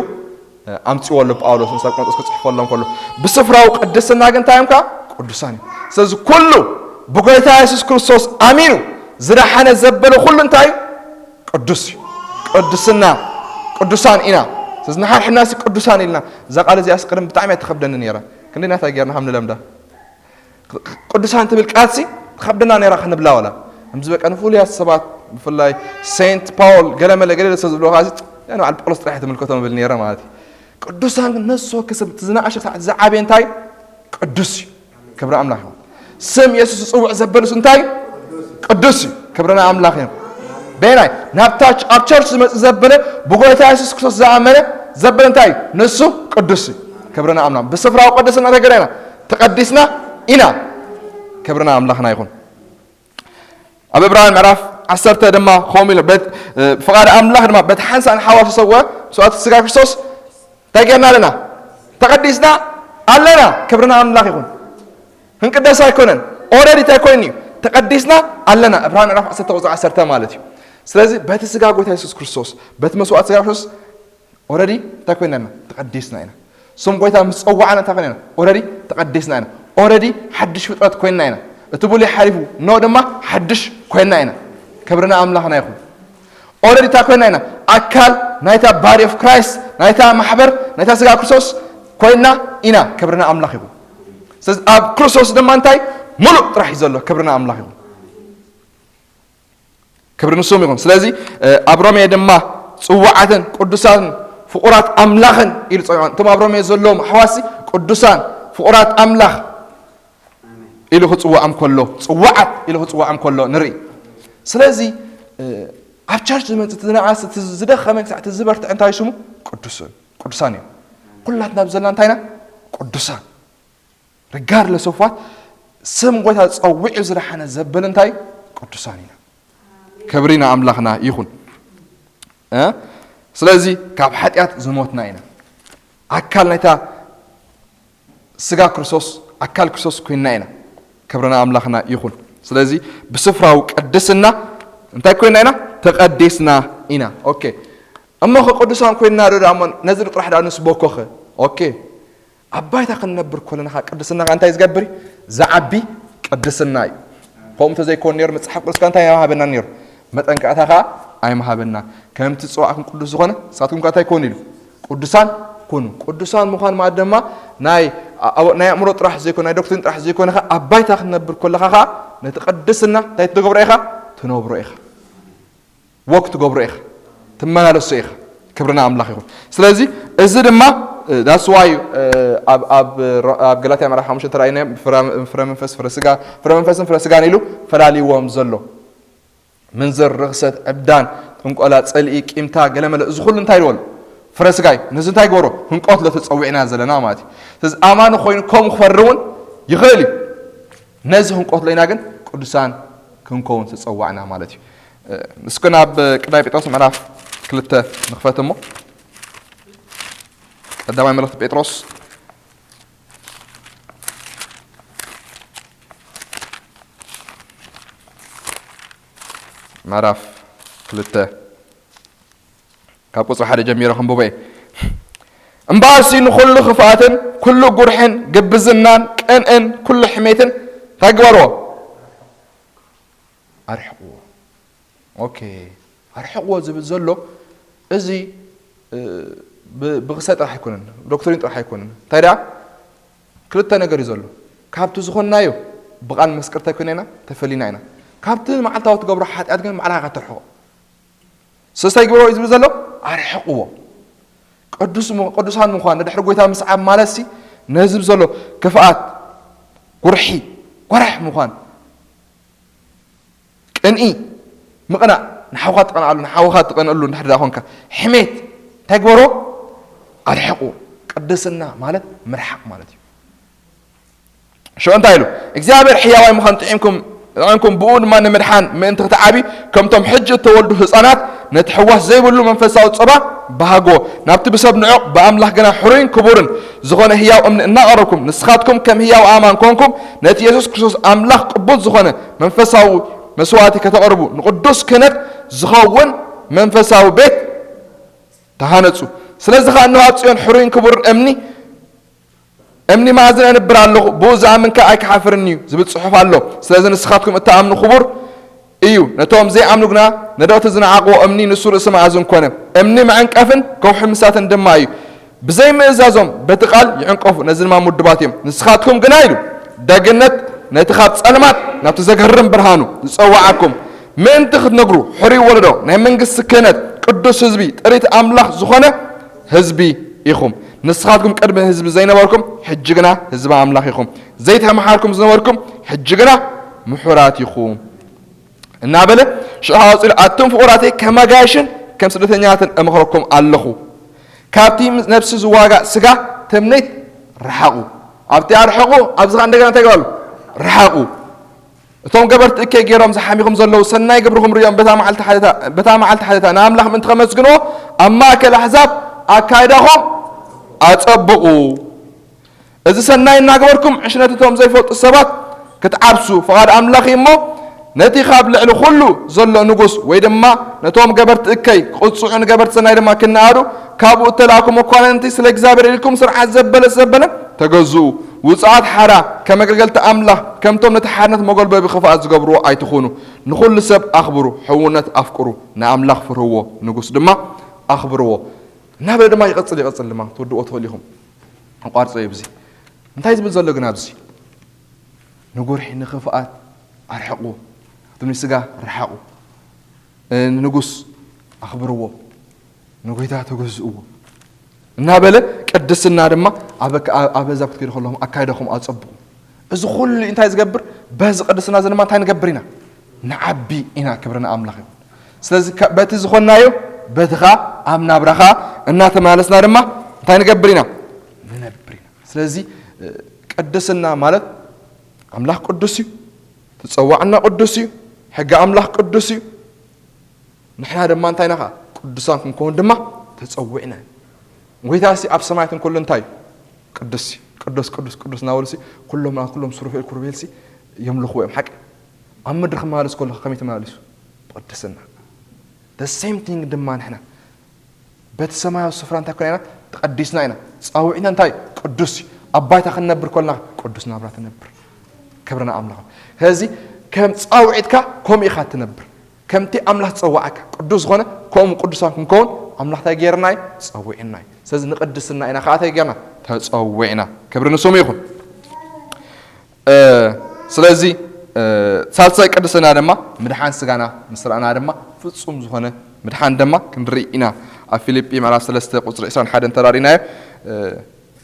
ኣምጺዎ ኣሎ ጳውሎስ ንሳብ ቆሮንቶስ ክጽሕፈሎም ከሎ። ብስፍራዊ ቅድስና ግን እንታይ እዮም ከኣ? ቅዱሳን እዮም። ስለዚ ኩሉ ብጎይታ የሱስ ክርስቶስ ኣሚኑ ዝደሓነ ዘበለ ኩሉ እንታይ እዩ? ቅዱስ እዩ። ቅድስና ቅዱሳን ኢና። ስለዚ ንሓድሕድናሲ ቅዱሳን ኢልና እዛ ቃል እዚኣስ ቅድም ብጣዕሚ እያ ትኸብደኒ ነይራ። ክንደይ ናታ ጌርና ከም ንለምዳ ቅዱሳን ትብል ቃልሲ ትኸብደና ነይራ ክንብላ ወላ ከምዚ በቃ ንፍሉያት ሰባት ብፍላይ ሴንት ፓውል ገለመለ ገለ ሰብ ዝብሎ ቃልሲ ያን በዓል ጳውሎስ ጥራሕ ትምልከቶም ብል ነይረ ማለት እዩ። ቅዱሳን ግን ነፍሲ ወከፍ ሰብ እቲ ዝነኣሸ ክሳዕ እቲ ዝዓበየ እንታይ ቅዱስ እዩ። ክብሪ ኣምላኽ ይኹን። ስም የሱስ ዝጽውዕ ዘበለስ እንታይ ቅዱስ እዩ። ክብርና ኣምላኽ እዩ። በየናይ ናብታ ኣብ ቸርች ዝመጽእ ዘበለ ብጎይታ የሱስ ክርስቶስ ዝኣመነ ዘበለ እንታይ እዩ? ንሱ ቅዱስ እዩ። ክብርና ኣምላኽ። ብስፍራዊ ቅድስና ተገደና ተቐዲስና ኢና። ክብርና ኣምላኽና ይኹን። ኣብ ዕብራውያን ምዕራፍ ዓሰርተ ድማ ከምኡ ኢሉ በት- እ፣ ፍቓድ ኣምላኽ ድማ በቲ ሓንሳእ ንሓዋሩ ዝተሰወ መስዋእቲ ስጋ ክርስቶስ እንታይ ጌርና ኣለና? ተቐዲስና ኣለና። ክብርና ኣምላኽ ይኹን። ክንቅደስ ኣይኮነን። ኦረዲ እንታይ ኮይኑ እዩ? ተቐዲስና ኣለና። ዕብራውያን ምዕራፍ ዓሰርተ ቁጽሪ ዓሰርተ ማለት እዩ። ስለዚ በቲ ስጋ ጎይታ የሱስ ክርስቶስ በቲ መስዋእቲ ስጋ ክርስቶስ ኦረዲ እንታይ ኮይና ኢና? ተቐዲስና ኢና። ስም ጎይታ ምስ ጸዋዕና እንታይ ኮይና ኢና? ኦረዲ ተቐዲስና ኢና። ኦረዲ ሓድሽ ፍጥረት ኮይና ኢና። እቲ ብሉይ ሓሊፉ ኖ ድማ ሓድሽ ኮይና ኢና። ክብርና ኣምላኽና ይኹን። ኦረዲ እንታይ ኮይና ኢና? ኣካል ናይታ ባዲ ኦፍ ክራይስት ናይታ ማሕበር ናይታ ስጋ ክርስቶስ ኮይና ኢና። ክብርና ኣምላኽ ይኹን። ስለዚ ኣብ ክርስቶስ ድማ እንታይ ሙሉእ ጥራሕ እዩ ዘሎ። ክብርና ኣምላኽ ይኹን። ክብሪ ንስም ይኹን። ስለዚ ኣብ ሮሜ ድማ ጽዋዓትን ቅዱሳን ፍቑራት ኣምላኽን ኢሉ ጸዊዖም። እቶም ኣብ ሮሜ ዘለዎም ኣሕዋሲ ቅዱሳን ፍቑራት ኣምላኽ ኢሉ ክጽዋዖም ከሎ ጽዋዓት ኢሉ ክጽዋዖም ከሎ ንርኢ። ስለዚ ኣብ ቸርች ዝመጽእ እቲ ዝነኣስ እቲ ዝደኸመ ክሳዕ እቲ ዝበርትዕ እንታይ ሽሙ? ቅዱስን ቅዱሳን እዮም። ኩላትና ኣብ ዘለና እንታይ ኢና? ቅዱሳን። ሪጋርድለስ ኦፍ ዋት ስም ጎይታ ጸዊዑ ዝደሓነ ዘበለ እንታይ ቅዱሳን ኢና። ክብሪ ንኣምላኽና ይኹን። እ? ስለዚ ካብ ሓጢኣት ዝሞትና ኢና። ኣካል ናይታ ስጋ ክርስቶስ ኣካል ክርስቶስ ኮይንና ኢና። ክብሪ ንኣምላኽና ይኹን። ስለዚ ብስፍራዊ ቅድስና እንታይ ኮይንና ኢና? ተቐዲስና ኢና። ኦኬ። እሞ ከ ቅዱሳን ኮይንና ዶ ደኣ እሞ ነዚ ጥራሕ ደኣ ንስበኮ ኸ? ኦኬ። ኣብ ባይታ ክንነብር ከለና ኸዓ ቅድስና ኸዓ እንታይ ዝገብር እዩ? ዝዓቢ ቅድስና እዩ። ከምኡ እንተዘይኮን ነይሩ መጽሓፍ ቅዱስ ከ እንታይ ኣይምሃበናን ነይሩ? መጠንቀቕታ ኸዓ ኣይምሃበናን። ከምቲ ዝጸዋዕኩም ቅዱስ ዝኾነ ንስኻትኩም ከ እንታይ ኩኑ ኢሉ? ቅዱሳን ኩኑ። ቅዱሳን ምዃን ማለት ድማ ናይ ናይ ኣእምሮ ጥራሕ ዘይኮነ ናይ ዶክትሪን ጥራሕ ዘይኮነ ኸዓ ኣብ ባይታ ክንነብር ከለኻ ኸዓ ነቲ ቅድስና እንታይ ትገብሮ ኢኻ? ትነብሮ ኢኻ። ወክ ትገብሮ ኢኻ። ትመላለሶ ኢኻ። ክብርና ኣምላኽ ይኹን። ስለዚ እዚ ድማ that's why ኣብ ኣብ ኣብ ገላትያ ምዕራፍ ሓሙሽተ ተራእይና ፍረ ፍረ መንፈስ ፍረ ስጋ ፍረ መንፈስን ፍረ ስጋን ኢሉ ፈላሊዎም ዘሎ ምንዝር፣ ርኽሰት፣ ዕብዳን፣ ጥንቆላ፣ ጽልኢ፣ ቂምታ፣ ገለመለ እዚ ኩሉ እንታይ ይበሉ? ፍረ ስጋ እዩ። ነዚ እንታይ ግበሮ? ህንቆት ሎ ተጸዊዕና ዘለና ማለት እዩ። ስለዚ ኣማኒ ኮይኑ ከምኡ ክፈሪ እውን ይኽእል እዩ። ነዚ ህንቆት ሎ ኢና ግን ቅዱሳን ክንከውን ተጸዋዕና ማለት እዩ። እስኪ ናብ ቀዳማይ ጴጥሮስ ምዕራፍ ክልተ ንኽፈት እሞ ቀዳማይ መልእኽቲ ጴጥሮስ ምዕራፍ ክልተ ካብ ቁጽሪ ሓደ ጀሚረ ክንብቦ እየ። እምበኣርሲ ንኹሉ ክፍኣትን ኩሉ ጉርሕን ግብዝናን ቅንእን ኩሉ ሕሜትን እንታይ ግበርዎ? ኣርሕቕዎ። ኦኬ፣ ኣርሕቕዎ ዝብል ዘሎ እዚ፣ እ፣ ብ-፣ ብክሰ ጥራሕ ኣይኮነን፣ ዶክትሪን ጥራሕ ኣይኮነን። እንታይ ደኣ? ክልተ ነገር እዩ ዘሎ። ካብቲ ዝኾንናዮ ብቓል መስቀል እንታይ ኮይና ኢና? ተፈሊና ኢና። ካብቲ መዓልታዊ ትገብሮ ሓጢኣት ግን ባዕልኻ ኢኻ ተርሕቖ። ስለዚ እንታይ ግበርዎ እዩ ዝብል ዘሎ? ኣርሕቕዎ። ቅዱስ ም-፣ ቅዱሳን ምዃን፣ ንድሕሪ ጎይታ ምስዓብ ማለት ሲ፣ ነዚ ዘሎ ክፍኣት፣ ጉርሒ፣ ጎራሕ ምዃን፣ ቅንኢ፣ ምቕናእ፣ ንሓውኻ ትቐንኣሉ፣ ንሓውኻ ትቐንኣሉ እንድሕር ደኣ ኾንካ፣ ሕሜት፣ እንታይ ግበሮ? ኣርሕቑ። ቅድስና ማለት ምርሓቕ ማለት እዩ። ሽዑ እንታይ ኢሉ? እግዚኣብሔር ሕያዋይ ምዃን ጥዒምኩም፣ ጥዒምኩም ብኡ ድማ ንምድሓን ምእንቲ ክትዓቢ፣ ከምቶም ሕጂ እተወልዱ ህፃናት ነቲ ሕዋስ ዘይብሉ መንፈሳዊ ጸባ ባህጎ፣ ናብቲ ብሰብ ንዑቕ ብኣምላኽ ግና ሕሩይን ክቡርን ዝኾነ ህያው እምኒ እናቐረብኩም፣ ንስኻትኩም ከም ህያው ኣእማን ኮንኩም፣ ነቲ የሱስ ክርስቶስ ኣምላኽ ቅቡል ዝኾነ መንፈሳዊ መስዋዕቲ ከተቕርቡ፣ ንቅዱስ ክህነት ዝኸውን መንፈሳዊ ቤት ተሃነጹ። ስለዚ ኸኣ እንሆ ኣብ ጽዮን ሕሩይን ክቡርን እምኒ፣ እምኒ መኣዝን ኣንብር ኣለኹ፣ ብኡ ዝኣምን ከኣ ኣይክሓፍርን እዩ ዝብል ጽሑፍ ኣሎ። ስለዚ ንስኻትኩም እትኣምኑ ክቡር እዩ፣ ነቶም ዘይኣምኑ ግና ነደቕቲ ዝነዓቕዎ እምኒ ንሱ ርእሲ መኣዝን ኮነ። እምኒ መዐንቀፍን ከውሒ ምሳትን ድማ እዩ። ብዘይምእዛዞም በቲ ቃል ይዕንቀፉ፣ ነዚ ድማ ምድባት እዮም። ንስኻትኩም ግና ኢሉ ደግነት ነቲ ካብ ጸልማት ናብቲ ዘገርም ብርሃኑ ዝጸውዓኩም ምእንቲ ክትነግሩ፣ ሕሩይ ወለዶ፣ ናይ መንግስቲ ክህነት፣ ቅዱስ ህዝቢ፣ ጥሪት ኣምላኽ ዝኾነ ህዝቢ ኢኹም። ንስኻትኩም ቅድሚ ህዝቢ ዘይነበርኩም፣ ሕጂ ግና ህዝቢ ኣምላኽ ኢኹም። ዘይተመሓርኩም ዝነበርኩም፣ ሕጂ ግና ምሑራት ኢኹም። እናበለ ሽዑ ኸዓ ቀጺሉ፣ ኣቱም ፍቑራተይ፣ ከም ኣጋይሽን ከም ስደተኛታትን እመኽረኩም ኣለኹ። ካብቲ ምስ ነፍሲ ዝዋጋእ ስጋ ተምኔት ርሓቑ። ኣብቲ ኣርሕቑ፣ ኣብዚ ኸዓ እንደገና እንታይ ግበሩ? ርሓቑ። እቶም ገበርቲ እከይ ገይሮም ዝሓሚኹም ዘለዉ፣ ሰናይ ግብርኹም ርእዮም፣ በታ መዓልቲ ሓደታ፣ በታ መዓልቲ ሓደታ ንኣምላኽ ምእንቲ ኸመስግንዎ፣ ኣብ ማእከል ኣሕዛብ ኣካይዳኹም ኣጸብቑ። እዚ ሰናይ እናገበርኩም፣ ዕሽነት እቶም ዘይፈልጡ ሰባት ክትዓብሱ ፍቓድ ኣምላኽ እዩ እሞ፣ ነቲ ካብ ልዕሊ ኹሉ ዘሎ ንጉስ፣ ወይ ድማ ነቶም ገበርቲ እከይ ክቕጽዑ፣ ንገበርቲ ሰናይ ድማ ክነኣዱ፣ ካብኡ እተላእኩ መኳንንቲ፣ ስለ እግዚኣብሔር ኢልኩም ስርዓት ዘበለ ዘበለ ተገዝኡ። ውጹዓት ሓራ፣ ከም ኣገልገልቲ ኣምላኽ፣ ከምቶም ነቲ ሓርነት መጎልበቢ ክፍኣት ዝገብርዎ ኣይትኹኑ። ንኹሉ ሰብ ኣኽብሩ፣ ሕውነት ኣፍቅሩ፣ ንኣምላኽ ፍርህዎ፣ ንጉስ ድማ ኣኽብርዎ። እናበለ ድማ ይቐጽል፣ ይቐጽል ድማ፣ ትወድዎ ትኽእሉ ኢኹም። ኣቋርጾ እዩ ብዚ። እንታይ ዝብል ዘሎ ግን ኣብዚ? ንጉርሒ፣ ንኽፍኣት ኣርሕቑ፣ ካብቲ ስጋ ርሓቑ፣ እ፣ ንንጉስ ኣኽብርዎ፣ ንጎይታ ተገዝእዎ እናበለ፣ ቅድስና ድማ ኣብ ኣካ-፣ ኣብ ኣህዛብ ክትከዱ ከለኹም ኣካይዳኹም ኣጸብቑ። እዚ ኩሉ እንታይ ዝገብር? በዚ ቅድስና እዚ ድማ እንታይ ንገብር ኢና? ንዓቢ ኢና። ክብሪ ንኣምላኽ ይኹን። ስለዚ ከ-፣ በቲ ዝኾንናዮ፣ በቲ ኸኣ ኣብ ናብራ ኸኣ እናተመላለስና ድማ እንታይ ንገብር ኢና? ንነብር ኢና። ስለዚ፣ እ፣ ቅድስና ማለት ኣምላኽ ቅዱስ እዩ፣ ተጸዋዕና ቅዱስ እዩ፣ ሕጊ ኣምላኽ ቅዱስ እዩ። ንሕና ድማ እንታይ ኢና ኸኣ? ቅዱሳን ክንከውን ድማ ተጸዊዕና። ጎይታ ሲ ኣብ ሰማያት እንከሎ እንታይ እዩ? ቅዱስ እዩ። ቅዱስ፣ ቅዱስ፣ ቅዱስ እናበሉ ሲ፣ ኩሎም፣ ኩሎም ሱሩፌል ኩሩቤል ሲ የምልኽዎ እዮም። ሓቂ? ኣብ ምድሪ ክመላለስ ከሎ ከመይ ተመላሊሱ? ብቅድስና። The same thing ድማ ንሕና በቲ ሰማያዊ ስፍራ እንታይ ኮና ኢና? ተቐዲስና ኢና። ጻውዒትና እንታይ? ቅዱስ እዩ። ኣብ ባይታ ክንነብር ከለና ቅዱስ ናብራ ትነብር። ክብሪ ንኣምላኽ። ስለዚ ከም ጻውዒትካ ከምኡ ኢኻ ትነብር። ከምቲ ኣምላኽ ዝጸዋዓካ ቅዱስ ዝኾነ፣ ከምኡ ቅዱሳን ክንከውን ኣምላኽ እንታይ ገይርና እዩ? ጸዊዕና እዩ። ስለዚ ንቅድስና ኢና ከኣ እንታይ ገይርና? ተጸዊዕና። ክብሪ ንስሙ ይኹን። እ፣ ስለዚ፣ እ፣ ሳልሳይ ቅድስና ድማ ምድሓን ስጋና ምስ ረኣና ድማ ፍጹም ዝኾነ ምድሓን ድማ ክንርኢ ኢና። ኣብ ፊልጲ ምዕራፍ ሰለስተ ቁጽሪ ዕስራን ሓደን እንተ ርኢናዮ፣ እ፣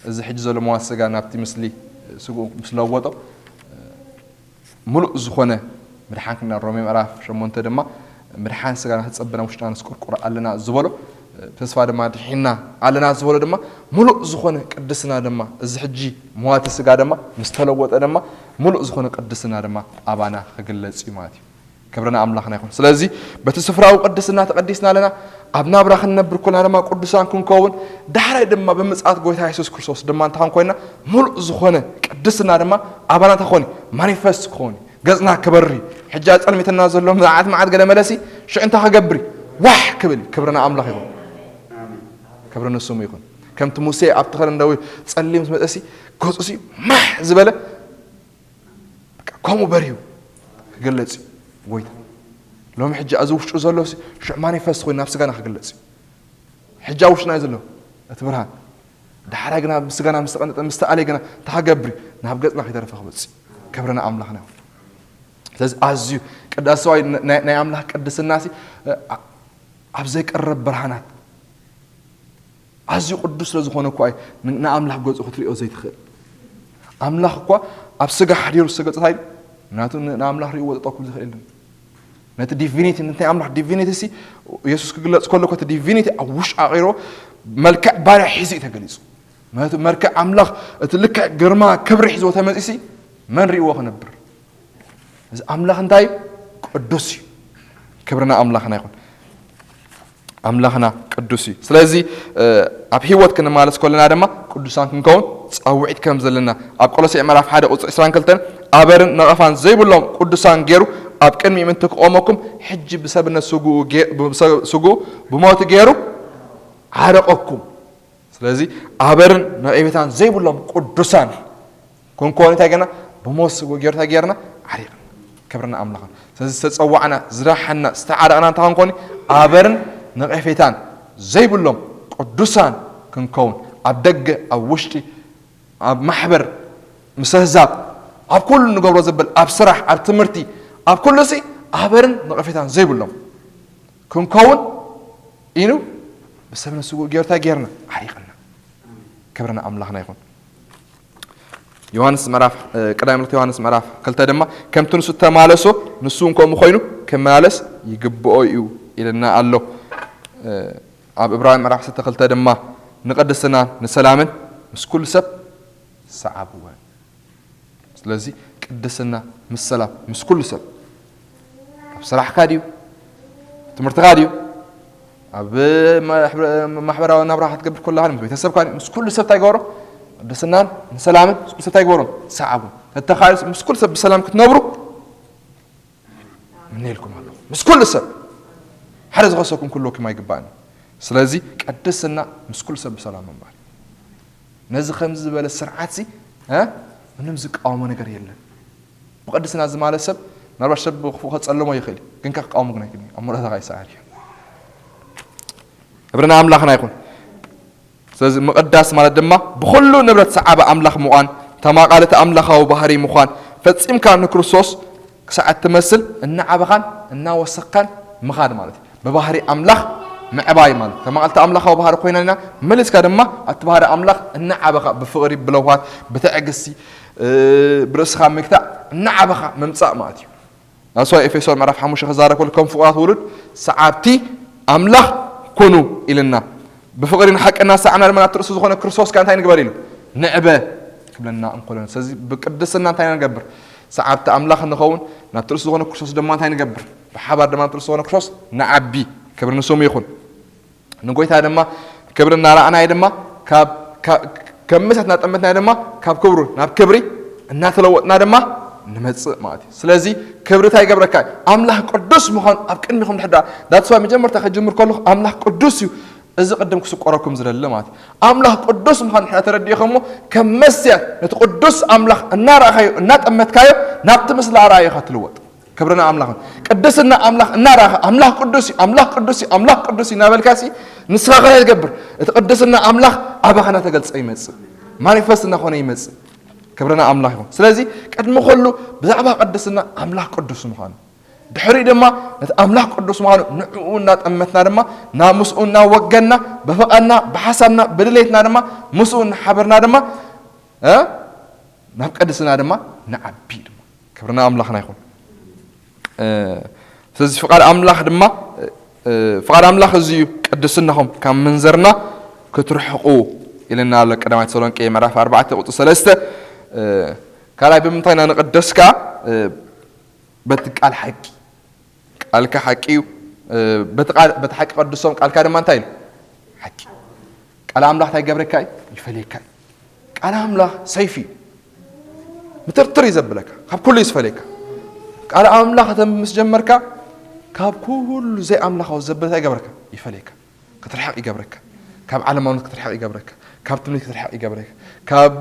እዚ ሕጂ ዘሎ መዋቲ ስጋ ናብቲ ምስሊ ስግኡ ምስ ለወጦ፣ እ፣ ምሉእ ዝኾነ ምድሓን ክና-፣ ሮሜ ምዕራፍ ሸሞንተ ድማ ምድሓን ስጋና ክጸበና ውሽጥና ንስቆርቆር ኣለና ዝበሎ፣ ተስፋ ድማ ድሒና ኣለና ዝበሎ ድማ ምሉእ ዝኾነ ቅድስና ድማ፣ እዚ ሕጂ መዋቲ ስጋ ድማ ምስ ተለወጠ ድማ ምሉእ ዝኾነ ቅድስና ድማ ኣባና ክግለጽ እዩ ማለት እዩ። ክብሪ ንኣምላኽና ይኹን። ስለዚ በቲ ስፍራዊ ቅድስና ተቐዲስና ኣለና፣ ኣብ ናብራ ክንነብር ኮና ድማ ቅዱሳን ክንከውን፣ ዳሕራይ ድማ ብምጽኣት ጎይታ የሱስ ክርስቶስ ድማ እንተኾን ኮይና፣ ምሉእ ዝኾነ ቅድስና ድማ ኣባና እንታይ ክኾን እዩ? ማኒፈስት ክኾን እዩ። ገጽና ክበሪ። ሕጂ ኣጸልሚትና ዘሎ መዓት መዓት ገለ መለሲ፣ ሽዑ እንታይ ክገብር እዩ? ዋሕ ክብል እዩ። ክብርና ኣምላኽ ይኹን። ክብሪ ንስሙ ይኹን። ከምቲ ሙሴ ኣብ ተኸለ እንደው ጸሊም ምስ መጸሲ፣ ገጹ ሲ ማሕ ዝበለ፣ በቃ ከምኡ በርዩ ክግለጽ እዩ ጎይታ። ሎሚ ሕጂ ኣብዚ ውሽጡ ዘሎ ሲ ሽዕ ማኒፈስት ኮይኑ ናብ ስጋና ክግለጽ እዩ። ሕጂ ኣብ ውሽጥና እዩ ዘሎ እቲ ብርሃን። ዳሕራይ ግና ኣብ ስጋና ምስ ተቐነጠ፣ ምስ ተኣለየ ግና እንታይ ክገብር እዩ? ናብ ገጽና ከይተረፈ ክወጽእ እዩ። ክብርና ኣምላኽና ይኹን። ስለዚ ኣዝዩ ቅዳሴ ሰብኣዊ ናይ፣ ናይ ኣምላኽ ቅድስና ሲ፣ እ፣ ኣ-፣ ኣብ ዘይቀረብ ብርሃናት ኣዝዩ ቅዱስ ስለ ዝኾነ እኳ እዩ ን-፣ ንኣምላኽ ገጹ ክትሪኦ ዘይትኽእል። ኣምላኽ እኳ ኣብ ስጋ ሓዲሩ ዝተገልጸ እንታይ ኢሉ? ምክንያቱ ን-፣ ንኣምላኽ ሪእዎ ጠጠው ክብል ዝኽእል የለን። ነቲ ዲቪኒቲ፣ ነቲ ናይ ኣምላኽ ዲቪኒቲ ሲ የሱስ ክግለጽ ከሎ፣ እቲ ዲቪኒቲ ኣብ ውሽጡ ኣቂርዎ መልክዕ ባርያ ሒዙ እዩ ተገሊጹ። ምክንያቱ መልክዕ ኣምላኽ፣ እቲ ልክዕ ግርማ ክብሪ ሒዝዎ ተመጺኡ ሲ መን ሪእዎ ክነብር? እዚ ኣምላኽ እንታይ እዩ? ቅዱስ እዩ። ክብርና ኣምላኽና ይኹን። ኣምላኽና ቅዱስ እዩ። ስለዚ፣ እ፣ ኣብ ህይወት ክንመላለስ ከለና ድማ ቅዱሳን ክንከውን ጻውዒት ከም ዘለና ኣብ ቆሎሴ ምዕራፍ ሓደ ቁጽሪ ዕስራን ክልተን፣ ኣበርን ነቐፋን ዘይብሎም ቅዱሳን ገይሩ ኣብ ቅድሚኡ ምእንቲ ክቖመኩም፣ ሕጂ ብሰብነት ስግኡ ገ-፣ ብሰ-፣ ስግኡ ብሞቱ ገይሩ ዓረቐኩም። ስለዚ ኣበርን ነቐፌታን ዘይብሎም ቅዱሳን ክንኮን እንታይ ጌርና? ብሞት ስግኡ ገይሩ እንታይ ጌርና? ዓሪቕና። ክብርና ኣምላኽን። ስለዚ ዝተጸዋዕና፣ ዝረሓና፣ ዝተዓረቕና እንታይ ክንኮን? ኣበርን ነቐፌታን ዘይብሎም ቅዱሳን ክንከውን፣ ኣብ ደገ፣ ኣብ ውሽጢ፣ ኣብ ማሕበር፣ ምስ ኣህዛብ፣ ኣብ ኩሉ ንገብሮ ዘበል፣ ኣብ ስራሕ፣ ኣብ ትምህርቲ፣ ኣብ ኩሉ ሲ ኣበርን ነቐፌታን ዘይብሎም ክንከውን ኢሉ ብሰብነት ስግኡ ገይሩ እንታይ ጌርና? ዓሪቕና። ክብርና ኣምላኽና ይኹን። ዮሃንስ ምዕራፍ፣ እ፣ ቀዳማይ መልእኽቲ ዮሃንስ ምዕራፍ ክልተ ድማ፣ "ከምቲ ንሱ እተማለሶ ንሱ እውን ከምኡ ኮይኑ ክመላለስ ይግብኦ እዩ" ኢልና ኣሎ። እ፣ ኣብ ዕብራውያን ምዕራፍ ዓሰርተ ክልተ ድማ፣ "ንቅድስናን ንሰላምን ምስ ኩሉ ሰብ ሰዓብወን።" ስለዚ ቅድስና ምስ ሰላም፣ ምስ ኩሉ ሰብ፣ ኣብ ስራሕካ ድዩ? ኣብ ትምህርትኻ ድዩ? ኣብ ማሕበ-፣ ማሕበራዊ ናብራ ክትገብር ከለኻ፣ ምስ ቤተሰብካ ድዩ? ምስ ኩሉ ሰብ እንታይ ግበሮ? ቅድስናን ንሰላምን ምስ ኩሉ ሰብ እንታይ ግበሮ? ሰዓቡ። ተተኻየዱ ምስ ኩሉ ሰብ ብሰላም ክትነብሩ ምነየልኩም ኣለኹ። ምስ ኩሉ ሰብ ሓደ ዝኸሰኩም ክህልወኩም ኣይግባእን። ስለዚ ቅድስና ምስ ኩሉ ሰብ ብሰላም ምንባር። ነዚ ከምዚ ዝበለ ስርዓትሲ፣ እ፣ ምንም ዝቃወሞ ነገር የለን። ብቅድስና ዝማለ ሰብ ምናልባት ሰብ ብክፉእ ከጸልሞ ይኽእል እዩ፣ ግን ከቃውሞ ግን ኣይክእልን እዩ። ኣብ መረዳእታኻ ይሰዓር እዩ። ክብሪ ንኣምላኽና ይኹን። ስለዚ ምቕዳስ ማለት ድማ ብኹሉ ንብረት ሰዓቢ ኣምላኽ ምዃን፣ ተማቓልቲ ኣምላኻዊ ባህሪ ምዃን፣ ፈጺምካ ንክርስቶስ ክሳዕ እትመስል እናዓበኻን እናወሰኽካን ምኻድ ማለት እዩ። ብባህሪ ኣምላኽ ምዕባይ ማለት እዩ። ተማቓልቲ ኣምላኻዊ ባህሪ ኮይና ኢና፣ መሊስካ ድማ ኣብቲ ባህሪ ኣምላኽ እናዓበኻ ብፍቕሪ፣ ብለውሃት፣ ብትዕግስቲ፣ እ፣ ብርእስኻ ምግታእ እናዓበኻ ምምጻእ ማለት እዩ። ናስዋ ኤፌሶን ምዕራፍ ሓሙሽተ ክዛረብ ከሎ፣ ከም ፍቑራት ውሉድ ሰዓብቲ ኣምላኽ ኩኑ ኢልና። ብፍቕሪ ንሓቂ እናሰዓብና ድማ ናብቲ ርእሱ ዝኾነ ክርስቶስ ከኣ እንታይ ንግበር ኢሉ? ንዕበ ክብለና እንከሎ። ስለዚ ብቅድስና እንታይ ንገብር? ሰዓብቲ ኣምላኽ ንኸውን፣ ናብቲ ርእሱ ዝኾነ ክርስቶስ ድማ እንታይ ንገብር? ብሓባር ድማ ናብቲ ርእሱ ዝኾነ ክርስቶስ ንዓቢ። ክብሪ ንስሙ ይኹን። ንጎይታ ድማ ክብሪ እናረኣናዮ ድማ ካብ፣ ካብ፣ ከም ምሳት እናጠመትና ድማ ካብ ክብሩ ናብ ክብሪ እናተለወጥና ድማ ንመጽእ ማለት እዩ። ስለዚ ክብሪ እንታይ ይገብረካ? ኣምላኽ ቅዱስ ምዃኑ ኣብ ቅድሚኹም ድሕዳ። ዳትስ ዋይ መጀመርታ ከጅምር ከለኹ ኣምላኽ ቅዱስ እዩ፣ እዚ ቅድም ክስቆረኩም ዝደሊ ማለት እዩ። ኣምላኽ ቅዱስ ምዃኑ ድሕዳ ተረዲእኹሞ፣ ከም መስትያት ነቲ ቅዱስ ኣምላኽ እናረኣኻዮ፣ እናጠመትካዮ፣ ናብቲ ምስሊ ኣረኣእያኻ ትልወጥ። ክብሪ ንኣምላኽ። ቅድስና ኣምላኽ እናረኣኻ፣ ኣምላኽ ቅዱስ እዩ፣ ኣምላኽ ቅዱስ እዩ፣ ኣምላኽ ቅዱስ እዩ እናበልካሲ፣ ንስኻ ከ ትገብር። እቲ ቅድስና ኣምላኽ ኣባኻ እናተገልጸ ይመጽእ። ማኒፈስት እናኾነ ይመጽእ። ክብሪ ንኣምላኽ ይኹን። ስለዚ ቅድሚ ኩሉ ብዛዕባ ቅድስና ኣምላኽ ቅዱስ ምዃኑ፣ ድሕሪኡ ድማ ነቲ ኣምላኽ ቅዱስ ምዃኑ ንዕኡ እናጠመትና ድማ ናብ ምስኡ እናወገንና፣ ብፍቓድና፣ ብሓሳብና፣ ብድሌትና ድማ ምስኡ እናሓበርና ድማ፣ እ፣ ናብ ቅድስና ድማ ንዓቢ ድማ። ክብሪ ንኣምላኽና ይኹን። እ፣ ስለዚ ፍቓድ ኣምላኽ ድማ፣ እ፣ ፍቓድ ኣምላኽ እዚ እዩ፣ ቅድስናኹም ካብ ምንዝርና ክትርሕቑ ኢልና ኣሎ። ቀዳማይ ተሰሎንቄ ምዕራፍ ኣርባዕተ ቁጽሪ ሰለስተ። እ፣ ካልኣይ ብምንታይ ኢና ንቕደስ ከኣ? እ፣ በቲ ቃል ሓቂ። ቃልካ ሓቂ እዩ፣ በቲ ሓቂ ቀድሶም፣ ቃልካ ድማ እንታይ ኢሉ? ሓቂ። ቃል ኣምላኽ እንታይ ይገብረካ እዩ? ይፈልየካ እዩ። ቃል ኣምላኽ ሰይፊ እዩ። ምትርትር እዩ ዘብለካ፣ ካብ ኩሉ እዩ ዝፈልየካ። ቃል ኣምላኽ ምስ ጀመርካ ካብ ኩሉ ዘይኣምላኻዊ ዘብል እንታይ ይገብረካ? ይፈልየካ። ክትርሕቕ ይገብረካ። ካብ ዓለማውነት ክትርሕቕ ይገብረካ። ካብ ትምኒት ክትርሕቕ ይገብረካ። ካብ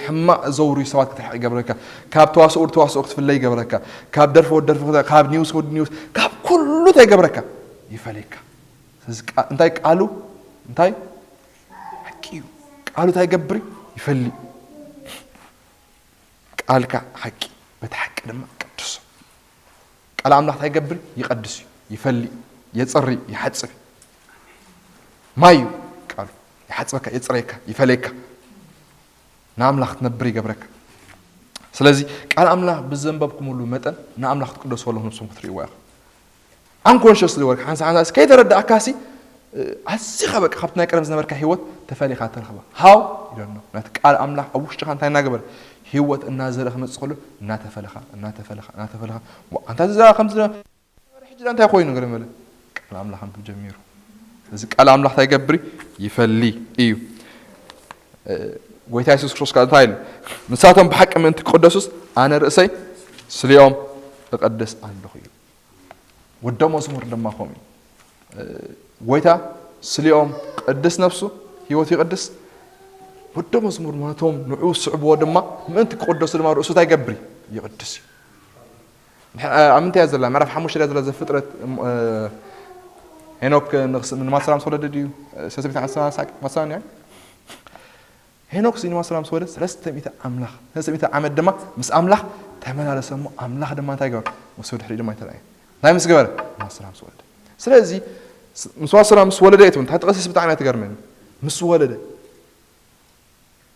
ሕማቕ ዘውርዩ ሰባት ክትርሕቕ ይገብረካ። ካብ ተዋስኦ ወዲ ተዋስኦ ክትፍለይ ይገብረካ። ካብ ደርፊ ወዲ ደርፊ፣ ካብ ኒውስ ወዲ ኒውስ፣ ካብ ኩሉ እንታይ ይገብረካ? ይፈልየካ። ስለዚ እንታይ ቃሉ እንታይ ሓቂ እዩ። ቃሉ እንታይ ይገብር? ይፈሊ። ቃልካ ሓቂ፣ በቲ ሓቂ ድማ ቅዱስ። ቃል ኣምላኽ እንታይ ይገብር? ይቐድስ እዩ፣ ይፈሊ፣ የጽሪ፣ ይሓጽብ። ማይ እዩ ቃሉ፣ ይሓጽበካ፣ የጽረየካ፣ ይፈለየካ። ንኣምላኽ ክትነብር ይገብረካ። ስለዚ ቃል ኣምላኽ ብዘንበብኩምሉ መጠን ንኣምላኽ ክትቅደሱ ከለኹም ንስኹም ክትርእይዎ ኢኹም። Unconsciously ወርክ ሓንሳ ሓንሳ ከይተረዳእካሲ ኣዚኻ በቃ ካብቲ ናይ ቀደም ዝነበርካ ህይወት ተፈሊኻ ትረኽባ። How? I don't know። ነቲ ቃል ኣምላኽ ኣብ ውሽጥኻ እንታይ እናገበረ? ህይወት እናዘርእ ክመጽእ ከሎ እናተፈለኻ እናተፈለኻ እናተፈለኻ። ኣንታ ዝዛ ከም ዝነበረ ሕጂ እንታይ ኮይኑ ገለ መለ? ቃል ኣምላኽ ኣንብብ ጀሚሩ። እዚ ቃል ኣምላኽ እንታይ ይገብር? ይፈሊ እዩ። ጎይታ የሱስ ክርስቶስ ከዓ እንታይ ኢሉ? ንሳቶም ብሓቂ ምእንቲ ክቕደሱስ ኣነ ርእሰይ ስሊኦም እቐድስ ኣለኹ እዩ። ወደ መዝሙር ድማ ከምኡ እዩ። ጎይታ ስሊኦም ቅድስ ነፍሱ ህይወቱ ይቕድስ። ወደ መዝሙር ማለቶም ንዑ ስዕብዎ ድማ ምእንቲ ክቕደሱ ድማ ርእሱ እንታይ ይገብር? ይቕድስ እዩ። ኣብ ምንታይ እያ ዘላ? ምዕራፍ ሓሙሽተ እያ ዘላ ዘፍጥረት። ሄኖክ ንማሰላም ተወለደ ድዩ? ሰሰቢት ማሰላም ሄኖክ ሲኒማ ሰላም ስወደ ሰለስተ ሚእቲ ኣምላኽ፣ ሰለስተ ሚእቲ ዓመት ድማ ምስ ኣምላኽ ተመላለሰ እሞ ኣምላኽ ድማ እንታይ ገበረ? ምስ ድሕሪ ድማ ይተረኣየ። እንታይ ምስ ገበረ? ምስ ሰላም ስወደ። ስለዚ ምስ ሰላም ምስ ወለደ እየ ትብል። እንታይ ተቐሲስ ብጣዕሚ እያ ትገርመኒ። ምስ ወለደ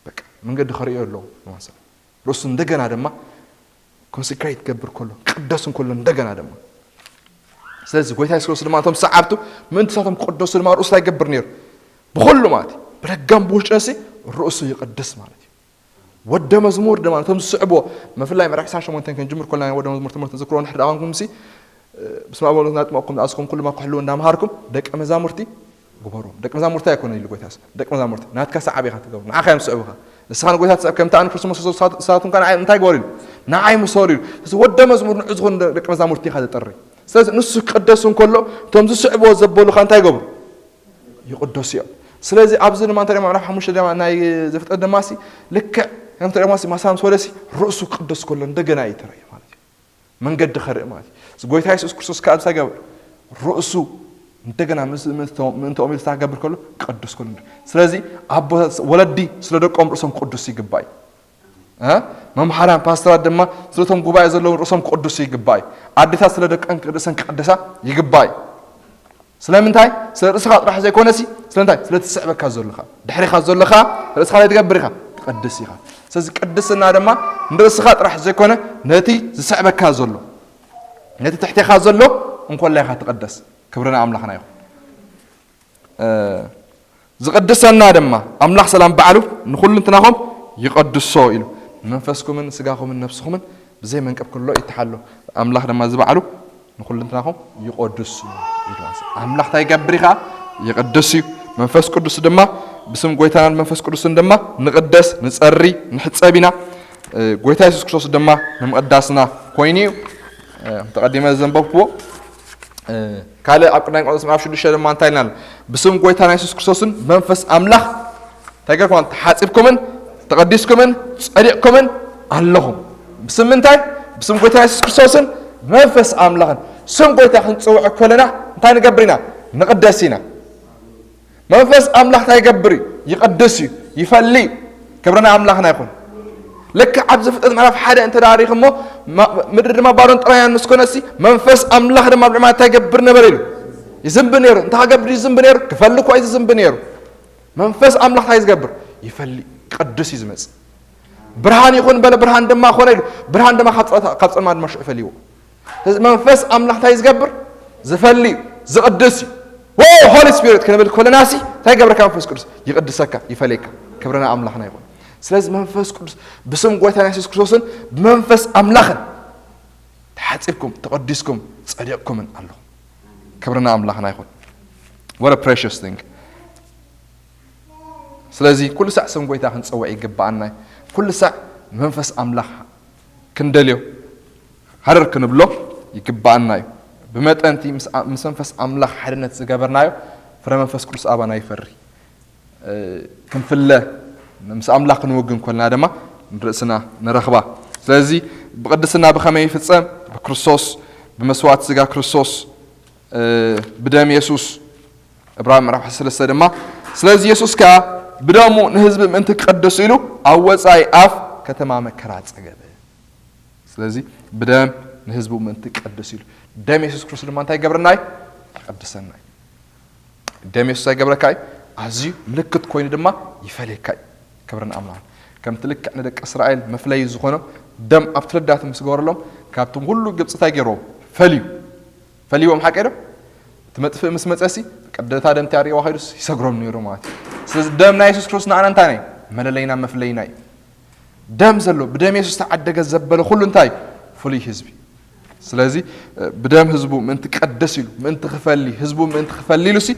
በቃ መንገዲ ከርእዮ ኣለዎ። ምስ ርእሱ እንደገና ድማ ኮንሰክሬት ገብር ከሎ ቅደስ እንከሎ እንደገና ድማ ስለዚ ጎይታ የሱስ ክርስቶስ ድማ እቶም ሰዓብቱ ምእንቲ ሳቶም ቅደሱ ድማ ርእሱ እንታይ ይገብር ነይሩ? ብኹሉ ማለት እዩ። ብደጋም ብውሽጥንሲ ርእሱ ይቕድስ ማለት እዩ። ወደ መዝሙር ድማ እቶም ዝስዕቦ መፍላይ ምዕራፍ ዕስራን ሸሞንተን ክንጅምር ከለና ናይ ወደ መዝሙር ትምህርቲ ዝክሮ ንሕር ኣቐንኩም ሲ ብስመ ኣብ ወወልድ ወመንፈስ ቅዱስ ኣጥመቕኩም ዝኣዝኩም ኩሉ ድማ ክሕልዉ እንዳምሃርኩም ደቂ መዛሙርቲ ግበሮም። ደቂ መዛሙርቲ ኣይኮነ ኢሉ ጎይታስ ደቂ መዛሙርቲ ናትካ ሰዓብ ኢኻ ትገብሩ ንዓኻ እዮም ዝስዕቡኻ። ንስኻ ንጎይታ ትስዕብ ከምቲ ኣነ ክርስቶስ መስሎ ንሳቶም ከ ንዓይ እንታይ ግበሩ ኢሉ ንዓይ ምሰሉ ኢሉ። ስለዚ ወደ መዝሙር ንዑ ዝኾኑ ደቂ መዛሙርቲ ኢኻ ዘጥሪ። ስለዚ ንሱ ክቅደስ እንከሎ እቶም ዝስዕብዎ ዘበሉኻ እንታይ ይገብሩ? ይቕደሱ እዮም። ስለዚ ኣብዚ ድማ እንታይ ምዕራፍ ሓሙሽተ ድማ ናይ ዘፍጥረት ድማ ሲ ልክዕ ከምቲ ድማ ሲ ማሳም ስወደሲ ርእሱ ክቅደስ ከሎ እንደገና እዩ ተራእዩ ማለት እዩ። መንገዲ ከርኢ ማለት እዩ። እዚ ጎይታ የሱስ ክርስቶስ ከዓ እንታይ ገበረ? ርእሱ እንደገና ምስ ምእንትኦም ኢሉ ዝገብር ከሎ ቅዱስ ከሎ። ስለዚ ኣቦታት ወለዲ ስለ ደቆም ርእሶም ቅዱስ ይግባእ እዩ። መምሃራን ፓስተራት ድማ ስለቶም ጉባኤ ዘለዎም ርእሶም ቅዱስ ይግባእ እዩ። ኣዴታት ስለ ደቀን ርእሰን ክቅደሳ ይግባእ እዩ። ስለምንታይ? ስለ ርእስኻ ጥራሕ ዘይኮነሲ ስለምንታይ? ስለ ትስዕበካ ዘለኻ ድሕሪኻ ዘለኻ ርእስኻ ናይ ትገብር ኢኻ ትቀድስ ኢኻ። ስለዚ ቅድስና ድማ ንርእስኻ ጥራሕ ዘይኮነ ነቲ ዝስዕበካ ዘሎ ነቲ ትሕቴኻ ዘሎ እንኮላይ ኢኻ ትቀደስ። ክብርና ኣምላኽና ይኹን። ዝቕድሰና ድማ ኣምላኽ ሰላም ባዕሉ ንኹሉ እንትናኹም ይቐድሶ ኢሉ። መንፈስኩምን ስጋኹምን ነብስኹምን ብዘይ መንቀብ ክሎ ይተሓሎ። ኣምላኽ ድማ እዚ ባዕሉ ንኹሉ እንትናኹም ይቐድስ እዩ ኢሉ። ኣምላኽ እንታይ ይገብር ኢኻ? ይቕድስ እዩ። መንፈስ ቅዱስ ድማ ብስም ጎይታናን መንፈስ ቅዱስን ድማ ንቕደስ፣ ንጸሪ፣ ንሕጸብ ኢና። ጎይታ የሱስ ክርስቶስ ድማ ንምቕዳስና ኮይኑ እዩ። ተቐዲመ ዘንበብክዎ ካልእ ኣብ ቀዳማይ ቆሮንቶስ ምዕራፍ ሽዱሽተ ድማ እንታይ ኢልና ኣሎ? ብስም ጎይታና የሱስ ክርስቶስን መንፈስ ኣምላኽ እንታይ ጌርኩም? ተሓጺብኩምን ተቐዲስኩምን ጸዲቕኩምን ኣለኹም። ብስም ምንታይ? ብስም ጎይታና የሱስ ክርስቶስን መንፈስ ኣምላኽን። ስም ጎይታ ክንጽውዕ ከለና እንታይ ንገብር ኢና? ንቕደስ ኢና። መንፈስ ኣምላኽ እንታይ ይገብር እዩ? ይቐድስ እዩ፣ ይፈሊ እዩ። ክብሪ ናይ ኣምላኽና ይኹን። ልክዕ ኣብ ዘፍጥረት ምዕራፍ ሓደ እንተ ደኣ ርኢኹሞ፣ ምድሪ ድማ ባዶን ጥራያን ምስ ኮነሲ፣ መንፈስ ኣምላኽ ድማ ኣብ ልዕሊ እንታይ ይገብር ነበረ ኢሉ? ይዝንቢ ነይሩ። እንታይ ክገብር ይዝንቢ ነይሩ? ክፈሊ እኳ እዩ ዝዝንቢ ነይሩ። መንፈስ ኣምላኽ እንታይ እዩ ዝገብር? ይፈሊ፣ ይቐድስ እዩ ዝመጽእ። ብርሃን ይኹን በለ፣ ብርሃን ድማ ኾነ ኢሉ። ብርሃን ድማ ካብ ጸ-፣ ካብ ጸልማት ድማ ሽዑ ፈልይዎ። ስለዚ መንፈስ ኣምላኽ እንታይ ዝገብር? ዝፈሊ እዩ፣ ዝቕድስ እዩ። ዎ ሆሊ ስፒሪት ክንብል ከለናሲ እንታይ ይገብረካ? መንፈስ ቅዱስ ይቕድሰካ፣ ይፈልየካ። ክብርና ኣምላኽና ይኹን። ስለዚ መንፈስ ቅዱስ ብስም ጎይታና የሱስ ክርስቶስን ብመንፈስ ኣምላኽን ተሓጺብኩም፣ ተቐዲስኩም፣ ጸዲቕኩምን ኣለኹም። ክብርና ኣምላኽና ይኹን። What a precious thing። ስለዚ ኩሉ ሳዕ ስም ጎይታ ክንጸውዕ ይግብኣና እዩ። ኩሉ ሳዕ ንመንፈስ ኣምላኽ ክንደልዮ ሃረር ክንብሎ ይግብኣና እዩ። ብመጠንቲ ምስ ኣ-፣ ምስ መንፈስ ኣምላኽ ሓድነት ዝገበርናዮ ፍረ መንፈስ ቅዱስ ኣባና ይፈሪ። እ፣ ክንፍለ ምስ ኣምላኽ ክንውግን ኮልና ድማ ንርእስና ንረኽባ። ስለዚ ብቅድስና ብኸመይ ይፍጸም? ብክርስቶስ፣ ብመስዋዕቲ ስጋ ክርስቶስ፣ እ፣ ብደም የሱስ። ዕብራውያን ምዕራፍ ዓሰርተ ሰለስተ ድማ ስለዚ የሱስ ከኣ ብደሙ ንህዝቢ ምእንቲ ክቀድስ ኢሉ ኣብ ወጻኢ ኣፍ ከተማ መከራ ጸገበ። ስለዚ ብደም ንህዝቡ ምእንቲ ክቀድስ ኢሉ ደም የሱስ ክርስቶስ ድማ እንታይ ይገብረና እዩ? ይቀድሰና እዩ። ደም የሱስ ኣይገብረካ እዩ? ኣዝዩ ምልክት ኮይኑ ድማ ይፈልየካ እዩ። ክብርን ኣምላኽ ከምቲ ልክዕ ንደቂ እስራኤል መፍለዩ ዝኾኖም ደም ኣብቲ ልዳት ምስ ገበረሎም ካብቲ ኩሉ ግብፂ እንታይ ገይርዎም? ፈልዩ ፈልይዎም ሓቂ ዶ? እቲ መጥፍእ ምስ መጸሲ ቀደታ ደምቲ ኣርእዋ ከይዱስ ይሰግሮም ነይሩ ማለት እዩ። ስለዚ ደም ናይ የሱስ ክርስቶስ ንዓና እንታይ ናይ መለለይና መፍለይና እዩ። ደም ዘሎ ብደም የሱስ ተዓደገ ዘበለ ኩሉ እንታይ ፍሉይ ህዝቢ። ስለዚ እ፣ ብደም ህዝቡ ምእንቲ ቀደስ ኢሉ ምእንቲ ክፈሊ ህዝቡ ምእንቲ ክፈሊ ኢሉ ሲ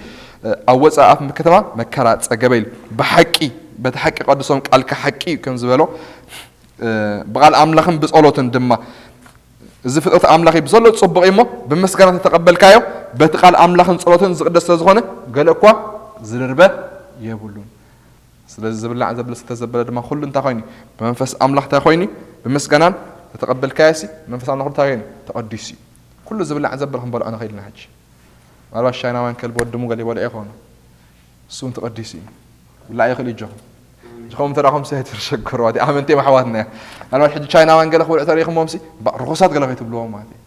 እ፣ ኣብ ወፃእ ኣፍ ከተማ መከራ ጸገበ ኢሉ ብሓቂ በቲ ሓቂ ቀድሶም ቃልካ ሓቂ እዩ ከም ዝበሎ እ፣ ብቓል ኣምላኽን ብጸሎትን ድማ እዚ ፍጥረት ኣምላኽ እዩ ብዘሎ ጽቡቕ እዩ እሞ ብምስጋና ተተቐበልካዮ በቲ ቃል ኣምላኽን ጸሎትን ዝቕደስ ስለ ዝኾነ ገለ እኳ ዝድርበ የብሉን። ስለዚ ዝብላዕ ዘብል ዝስተ ዘበለ ድማ ኩሉ እንታይ ኮይኑ ብመንፈስ ኣምላኽ እንታይ ኮይኑ ብምስጋናን ተተቐበልካዮ ሲ መንፈስ ኣምላኽ እንታይ ኮይኑ ተቐዲሱ እዩ። ኩሉ ዝብላዕ ዘብል ክንበልዖ ንኽእል ኢና። ሕጂ ምናልባት ሻይና ዋንከል ብወድሙ ገለ ይበልዖ ይኾኑ እሱ እውን ተቐዲሱ እዩ። ብላዕ ይኽእል እዩ ጆኹም ጆኹም ተራኹም ሰ ትርሸገሩ ኣቲ ኣመንቲ እዮም ኣሕዋትና እዮም። ምናልባት ሕጂ ቻይናውያን ገለ ክብልዑ ተሪኹሞም ሲ ባ- ርኹሳት ገለ ከይትብልዎም ማለት እዩ።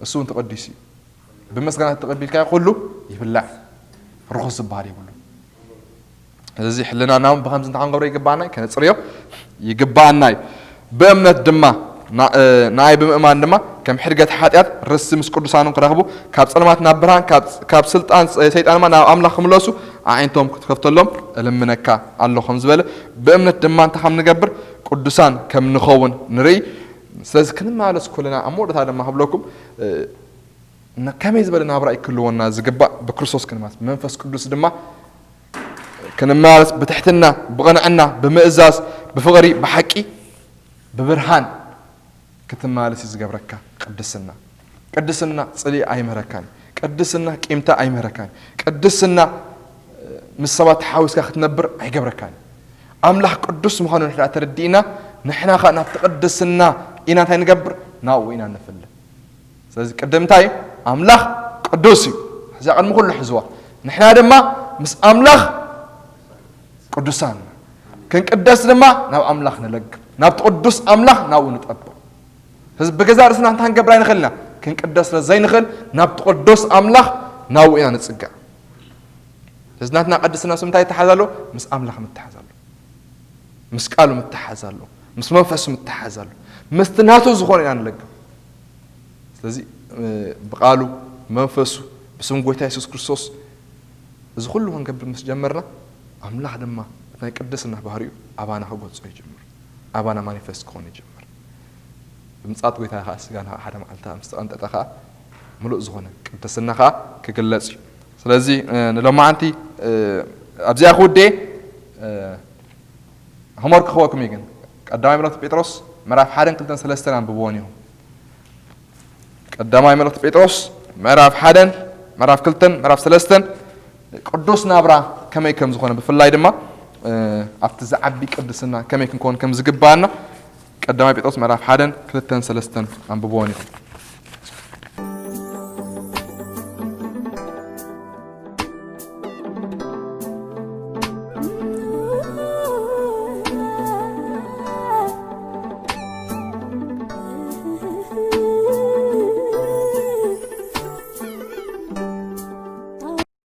እሱ እውን ተቐዲሱ እዩ። ብመስገና ተቐቢልካዮ ኩሉ ይብላዕ ርኹስ ዝበሃል የብሉ። ስለዚ ሕልናና እውን ብኸምዚ እንታይ ክንገብሮ ይግባኣና እዩ? ከነፅርዮ ይግባኣና እዩ። ብእምነት ድማ ና- እ፣ ንኣይ ብምእማን ድማ ከም ሕድገት ሓጢኣት ርስቲ ምስ ቅዱሳኑ ክረኽቡ ካብ ጸልማት ናብ ብርሃን ካብ- ካብ ስልጣን ሰይጣን ድማ ናብ ኣምላኽ ክምለሱ ኣዒንቶም ክትከፍተሎም እልምነካ ኣሎ ከም ዝበለ ብእምነት ድማ እንታይ ከም ንገብር ቅዱሳን ከም ንኸውን ንርኢ። ስለዚ ክንመላለስ ከለና ኣብ መወዳእታ ድማ ክብለኩም እ፣ ን- ከመይ ዝበለ ናብራ እዩ ክህልወና ዝግባእ ብክርስቶስ ክንማስ ብመንፈስ ቅዱስ ድማ ክንመላለስ ብትሕትና ብቕንዕና ብምእዛዝ ብፍቕሪ ብሓቂ ብብርሃን ክትመላለስ እዩ ዝገብረካ። ቅድስና ቅድስና ጽልኢ ኣይምህረካን። ቅድስና ቂምታ ኣይምህረካን። ቅድስና እ፣ ምስ ሰባት ተሓዊስካ ክትነብር ኣይገብረካን። ኣምላኽ ቅዱስ ምዃኑ ንሕና ተረዲእና ንሕና ኸ ናብቲ ቅድስና ኢና እንታይ ንገብር ናብኡ ኢና ንፍለ። ስለዚ ቅድም እንታይ ኣምላኽ ቅዱስ እዩ። እዚኣ ቅድሚ ኩሉ ሕዝዋ። ንሕና ድማ ምስ ኣምላኽ ቅዱሳን ክንቅደስ ድማ ናብ ኣምላኽ ንለግብ ናብቲ ቅዱስ ኣምላኽ ናብኡ ንጠብቕ። ስለዚ ብገዛ ርእስና እንታይ ክንገብር ኣይንኽእል ኢና። ክንቅደስ ስለ ዘይንኽእል ናብቲ ቅዱስ ኣምላኽ ናብኡ ኢና ንጽጋዕ። ስለዚ ናትና ቅድስና ምስ ምንታይ ይተሓዝ ኣሎ? ምስ ኣምላኽ ምትሓዝ ኣሎ። ምስ ቃሉ ምትሓዝ ኣሎ። ምስ መንፈሱ ምትሓዝ ኣሎ። ምስቲ ናቱ ዝኾነ ኢና ንለግብ። ስለዚ እ፣ ብቃሉ ብመንፈሱ ብስም ጎይታ የሱስ ክርስቶስ እዚ ኩሉ ክንገብር ምስ ጀመርና ኣምላኽ ድማ እቲ ናይ ቅድስና ባህሪኡ ኣባና ክገልጾ ይጅምር። ኣባና ማኒፌስት ክኾን ይጅምር። ብምጽኣት ጎይታ ከዓ ስጋና ሓደ መዓልቲ ምስ ተቐንጠጠ ከዓ ምሉእ ዝኾነ ቅድስና ከዓ ክግለጽ እዩ። ስለዚ እ፣ ንሎማዓንቲ እ፣ ኣብዚኣ ክውድኤ እ፣ ሆምወርክ ክህበኩም እዩ። ግን ቀዳማይ መልእኽቲ ጴጥሮስ ምዕራፍ ሓደን ክልተን ሰለስተን ኣንብብዎን ኢኹም። ቀዳማይ መልእኽቲ ጴጥሮስ ምዕራፍ ሓደን ምዕራፍ ክልተን ምዕራፍ ሰለስተን ቅዱስ ናብራ ከመይ ከም ዝኾነ ብፍላይ ድማ እ፣ ኣብቲ ዝዓቢ ቅድስና ከመይ ክንከውን ከም ዝግባኣና ቀዳማይ ጴጥሮስ ምዕራፍ ሓደን ክልተን ሰለስተን ኣንብብዎን ኢኹም።